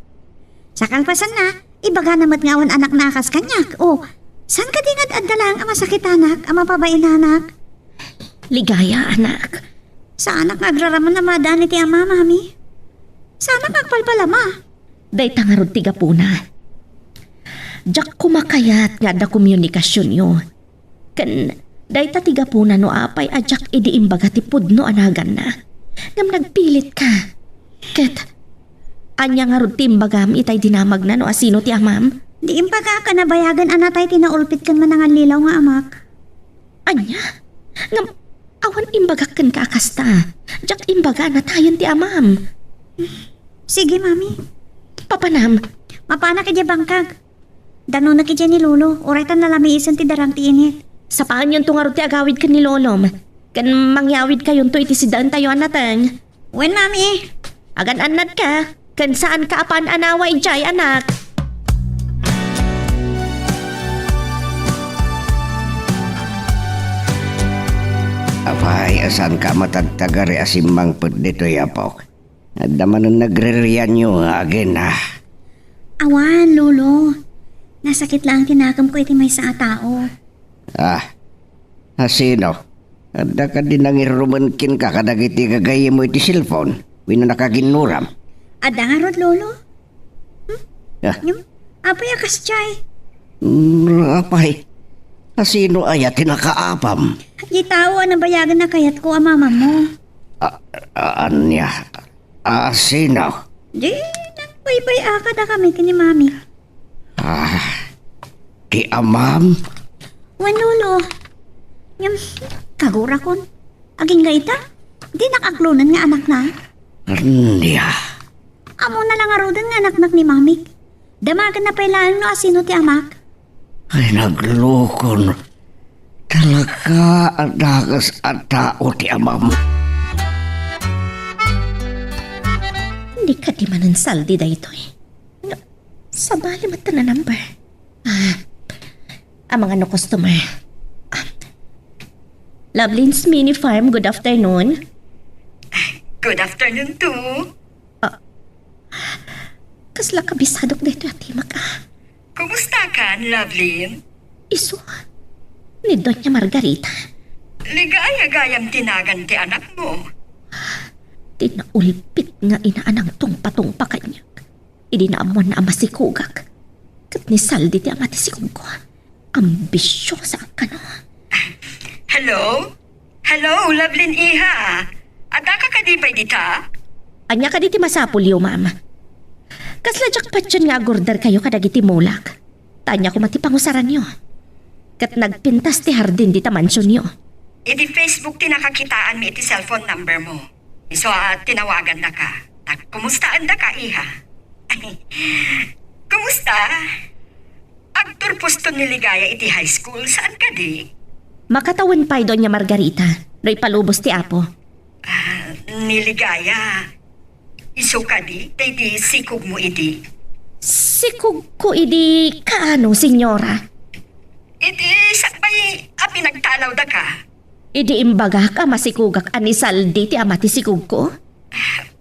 Sa kalpasanna, ibagana met nga awan anakna a kas kaniak. O, saan kadi nga ad-adda laeng a masakitanak a mapabainanak? Ligaya, anak. Saanak nga agraraman a maadaan iti ama, Mami. Saanak nga agpalpalama. Dayta ngarud ti gapuna. Diak koma kayat nga adda komunikasionyo. Ken dayta ti gapuna no apay a diak idi imbaga ti pudno a naganna. Ngem nagpilitka. Ket, ania ngarud ti imbagam itay dinamagna no asino ti amam? Di imbagak a nabayagen a natay ti naulpit ken manangallilaw nga amak. Ania? Ngem, awan imbagak kenka a kasta. Diak imbaga a natayen ti amam. Sige, Mami. Papanam? Mapanak idiay bangkag. Danonek idiay ni Lolo, uray ta nalamiisen ti darang ti init. Sapaanyonto ngarud ti agawid ken ni Lolom, ken mangyawidkayonto iti siddaentayo a nateng. Wen, Mami. Agan-annadka, ken saanka a paan-anawa idiay, anak. Apay a saanka a matagtagari a simmangpet ditoy, apok? Adda manen nagririanyo nga agina. Awan, Lolo. Nasakit laeng ti nakemko iti maysa a tao. Ah, asino? Adda kadi nangirumen kenka kadagiti gagayyemmo iti cellphone wenno nakaginnuram? Adda ngarud, Lolo. Hmm? Ah. Ngem, apay a kasdiay? Mm, apay, asino aya ti nakaapam? Di tao a nabayagen a kayatko a mamammo. Ah, ah, ania? Asino? Di, nagbaybay-ak kadakami ken ni Mami. Ah, ti amam? Wen, Lolo. Ngem, kagurakon. Agingga ita, dinak aklonen nga anakna. Ania? Ammona la ngaruden nga anaknak ni Mamik. Damagenna pay laeng no asino ti amak. Ay, naglukon. Talaga a dakes a tao ti amam. Di kadi manen saldi daytoy. Nga, sabali met a number. Ah, amangan no customer. Ah, Loveline's Mini Farm, good afternoon. Good afternoon too. Ah, kasla kabisadok daytoy a timek, ah. Kumusta kan, Loveline? Isu, ni Doña Margarita. Ligaya gayam ti nagan ti anakmo. Ti naulpit nga ina a nangtungpatungpa kaniak. Idi naammoanna a masikugak, ket ni saldi ti ama ti sikugko. Ambisiosa a kano. Hello? Hello, Loveline iha. Addaka kadi pay dita? Ania kadi ti masapulyo, ma'am? Kasla diak patien nga agorderkayo kadagiti mulak. Ta ania koma ti pangusaranyo? Ket nagpintas ti hardin dita mansionyo. Idi Facebook ti nakakitaanmi iti cellphone number mo. Isu a tinawagannaka. Ta kumustaendaka, iha? Kumusta? Agturposton ni Ligaya iti high school, saan kadi? Makatawen pay, Doña Margarita, no ipalubos ti Apo. Ah, ni Ligaya, isu kadi daydi sikogmo idi? Sikogko idi kaano, señora? Idi sakbay a pinagtalawdaka. Idi imbagak a masikogak a ni saldi ti ama ti sikogko?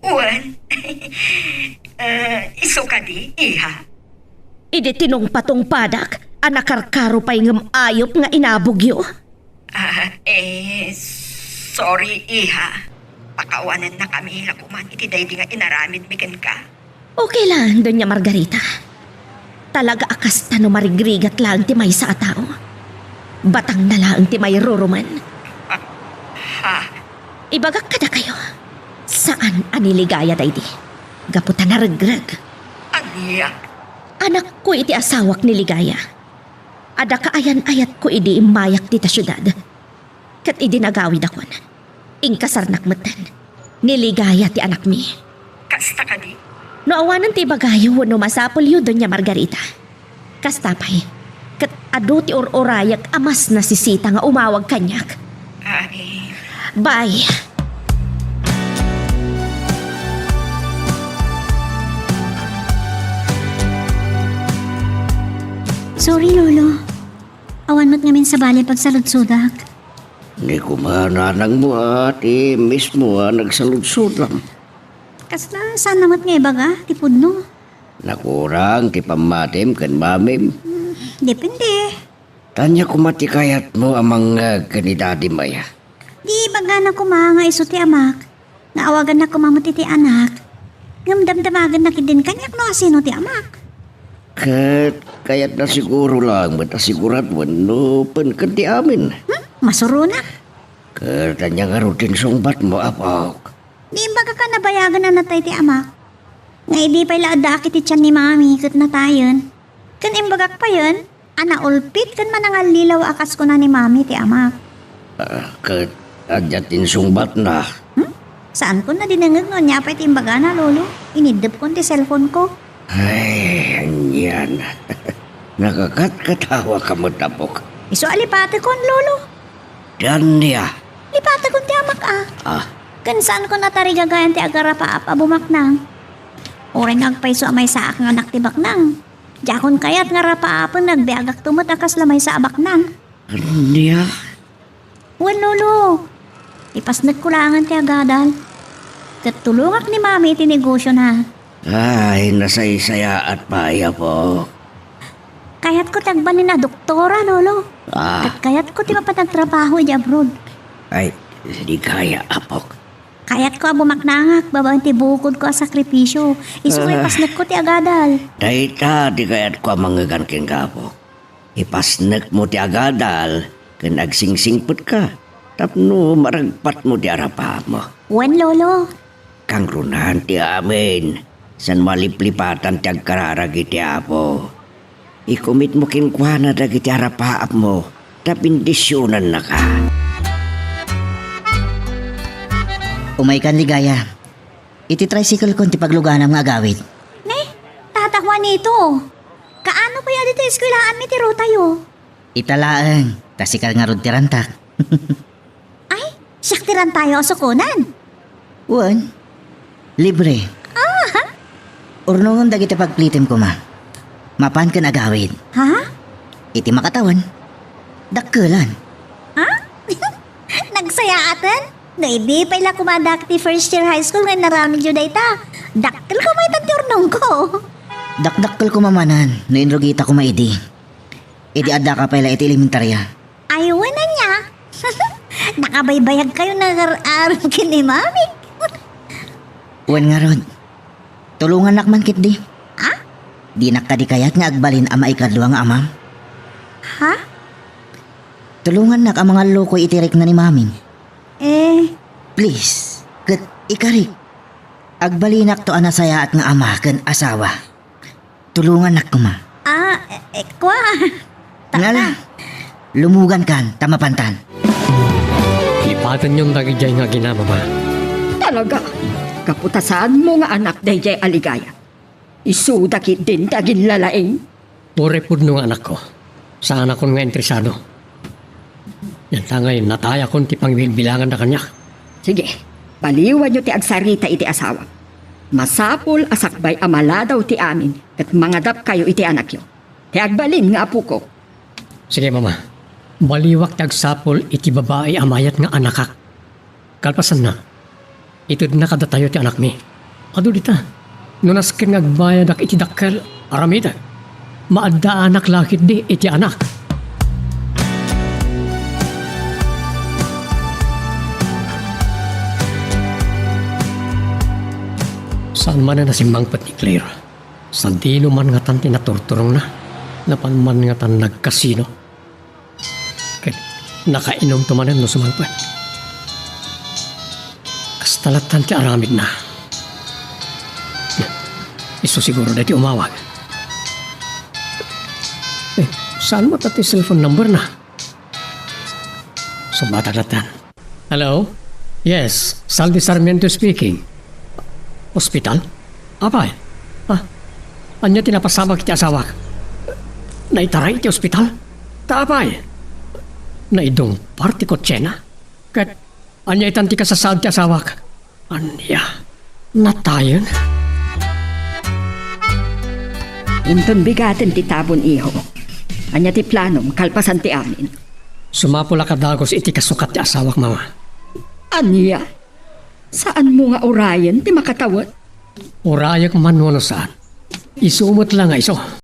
Wen. Eh, isu kadi, iha? Idi tinungpatungpadak a nakarkaro pay ngem ayup nga inabogyo? Ah, eh, sorry, iha. Pakawanennakami la koman iti daydi nga inaramidmi kenka. Okay lang, Doña Margarita. Talaga a kasta no marigrigat laeng ti maysa a tao. Batangna laeng ti mairurumen. Ah, ha? Ibagak kadakayo, saan a ni Ligaya daydi. Gapu ta naregreg. Ania? Anakko iti asawak ni Ligaya. Adda kaayan-ayatko idi immayak dita siudad. Ket idi nagawidakon, inkasarnak metten. Ni Ligaya ti anakmi. Kasta kadi? No awanen ti ibagayo wenno masapulyo, Doña Margarita. Kasta pay, ket adu ti ur-urayak a mas nasisita nga umawag kaniak. Ay. Bye. Sorry, Lolo. Awan met ngamin sabali pagsaludsodak. Ni koma nanangmo a ti mismo a nagsaludsodam. Kasla, saan na met nga ibaga ti pudno? Nakurang ti pammatim ken mamim? Hmm, depende. Ania koma ti kayatmo a mangngeg ken ni Dadim aya? Di ibagana koma nga isu ti amak, nga awaganna koma met iti anak. Ngem damdamagenna ketdin kaniak no asino ti amak. Ket kayatna siguro laeng met a siguraduen no pen ken ti amin. Hmm? Masuronak. Ket ania ngarud ti insungbatmo, apok? Di imbagak a nabayagen a natay ti amak. Nga idi pay la addaak iti tian ni Mami ket natayen. Ken imbagak payen a naulpit ken manangallilaw a kas kuna ni Mami ti amak. Ah, ket ania ti insungbatna? Hmm? Saanko a dinengngeg no ania pay ti imbagana, Lolo. Iniddepkon ti cellphone ko. Ay, anian. Nakakatkatawaka met, apok. Isu a lipatekon, Lolo. Ania? Lipatekon ti amak a. Ah. Ken saanko a tarigagayan ti agarapaap a bumaknang. Uray nga agpayso a maysaak nga anak ti baknang. Diakon kayat nga rapaapen nga agbiagakto met a kasla maysa a baknang. Ania? Wen, Lolo. Ipasnekko laengen ti agadal. Ket tulongak ni Mami iti negosiona. Ay, nasaysayaat pay, apok. Kayatko ti agbalin a doktora, Lolo. Ah. Ket kayatko ti mapan agtrabaho iti abroad. Ay, ligaya, apok. Kayatko a bumaknangak babaen ti bukodko a sakripisio. Isu nga Ah. ipasnekko ti agadal. Dayta ti kayatko a mangngegan kenka, apok. Ipasnekmo ti agadal ken agsingsingpetka tapno maragpatmo ti arapaapmo. Wen, Lolo. Kangrunan ti amin, saan maliplipatan ti agkararag iti Apo. Ikumitmo kenkuana dagiti arapaapmo ta bendisionannaka. Umaykan, Ligaya. Iti tricycle kon ti pagluganam nga agawid. Ne, Tata Juanito, kaano pay a ditoy eskwelaanmi ti rutayo? Ita laeng, ta sika ngarud ti rantak. Ay, siak ti rantayo a sukonan? Wen, libre. Ah! Urnongen dagiti pagplitem koma. Mapan ken agawid. Ha? Iti makatawan, dakkelan. Ha? Nagsayaaten? No idi pay la koma addaak ti first year high school nga inaramidyo dayta, dakkel koma ita ti urnongko. Dakdakkel koma manen no inrugita koma idi. Idi addaka pay la iti elementarya. Ay, wen ania? Nakabaybayagkayo nga agar-aram ken ni Mami. Wen ngarud, tulongannak man ketdi. Ha? Dinak kadi kayat nga agbalin a maikadua nga amam? Ha? Tulongannak a mangallukoy iti rikna ni Mamim. Eh? Please, ket ikarik. Agbalinakto a nasayaat nga ama ken asawa. Tulongannak koma. Ah, eh, eh, kua. Ngala, lumugankan ta mapantan. Lipatenyon dagidiay nga aginana, Mama. Talaga, gapu ta saanmo nga anak daydiay a Ligaya. Isuda ketdin ti aginlalaing. Uray pudno nga anakko, saanakon nga interesado. Ania ngay, natayakon ti pangbilbilanganda kaniak. Sige, baliwanyo ti agsarita iti asawam. Masapul a sakbay a maladaw ti amin ket mangadapkayo iti anakyo. Ti agbalin nga apokok. Sige, Mama. Baliwak ti agsapul iti babai a mayat nga anakak. Kalpasanna, itedna kadatayo ti anakmi. Adu dita, no nasken nga agbayadak iti dakkel, aramidek. Maaddaanak la ketdi iti anak. Saan manen a simmangpet ni Claire? Sadino man ngatan ti naturturongna? Napan man ngatan nagkasino? Ket nakainumto manen no sumangpet. Kasta lattan ti aramidna. Isu siguro daytoy umawag. Eh, saan met ti cellphone number na? Sumbatak lattan. Hello? Yes, Saldi Sarmiento speaking. Ospital? Apay? Ah, ania ti napasamak iti asawak? Naitaray iti ospital? Ta apay? Naidungpar ti kotsena? Ket ania itan ti kasasaad ti asawak? Ania? Natayen? Inton bigaten ti tabon, iho. Ania ti planom kalpasan ti amin? Sumapul a kadagus iti kasukat ti asawak, Mama. Ania? Saanmo nga urayen ti makatawet? Urayek man wenno saan, isu met la nga isu.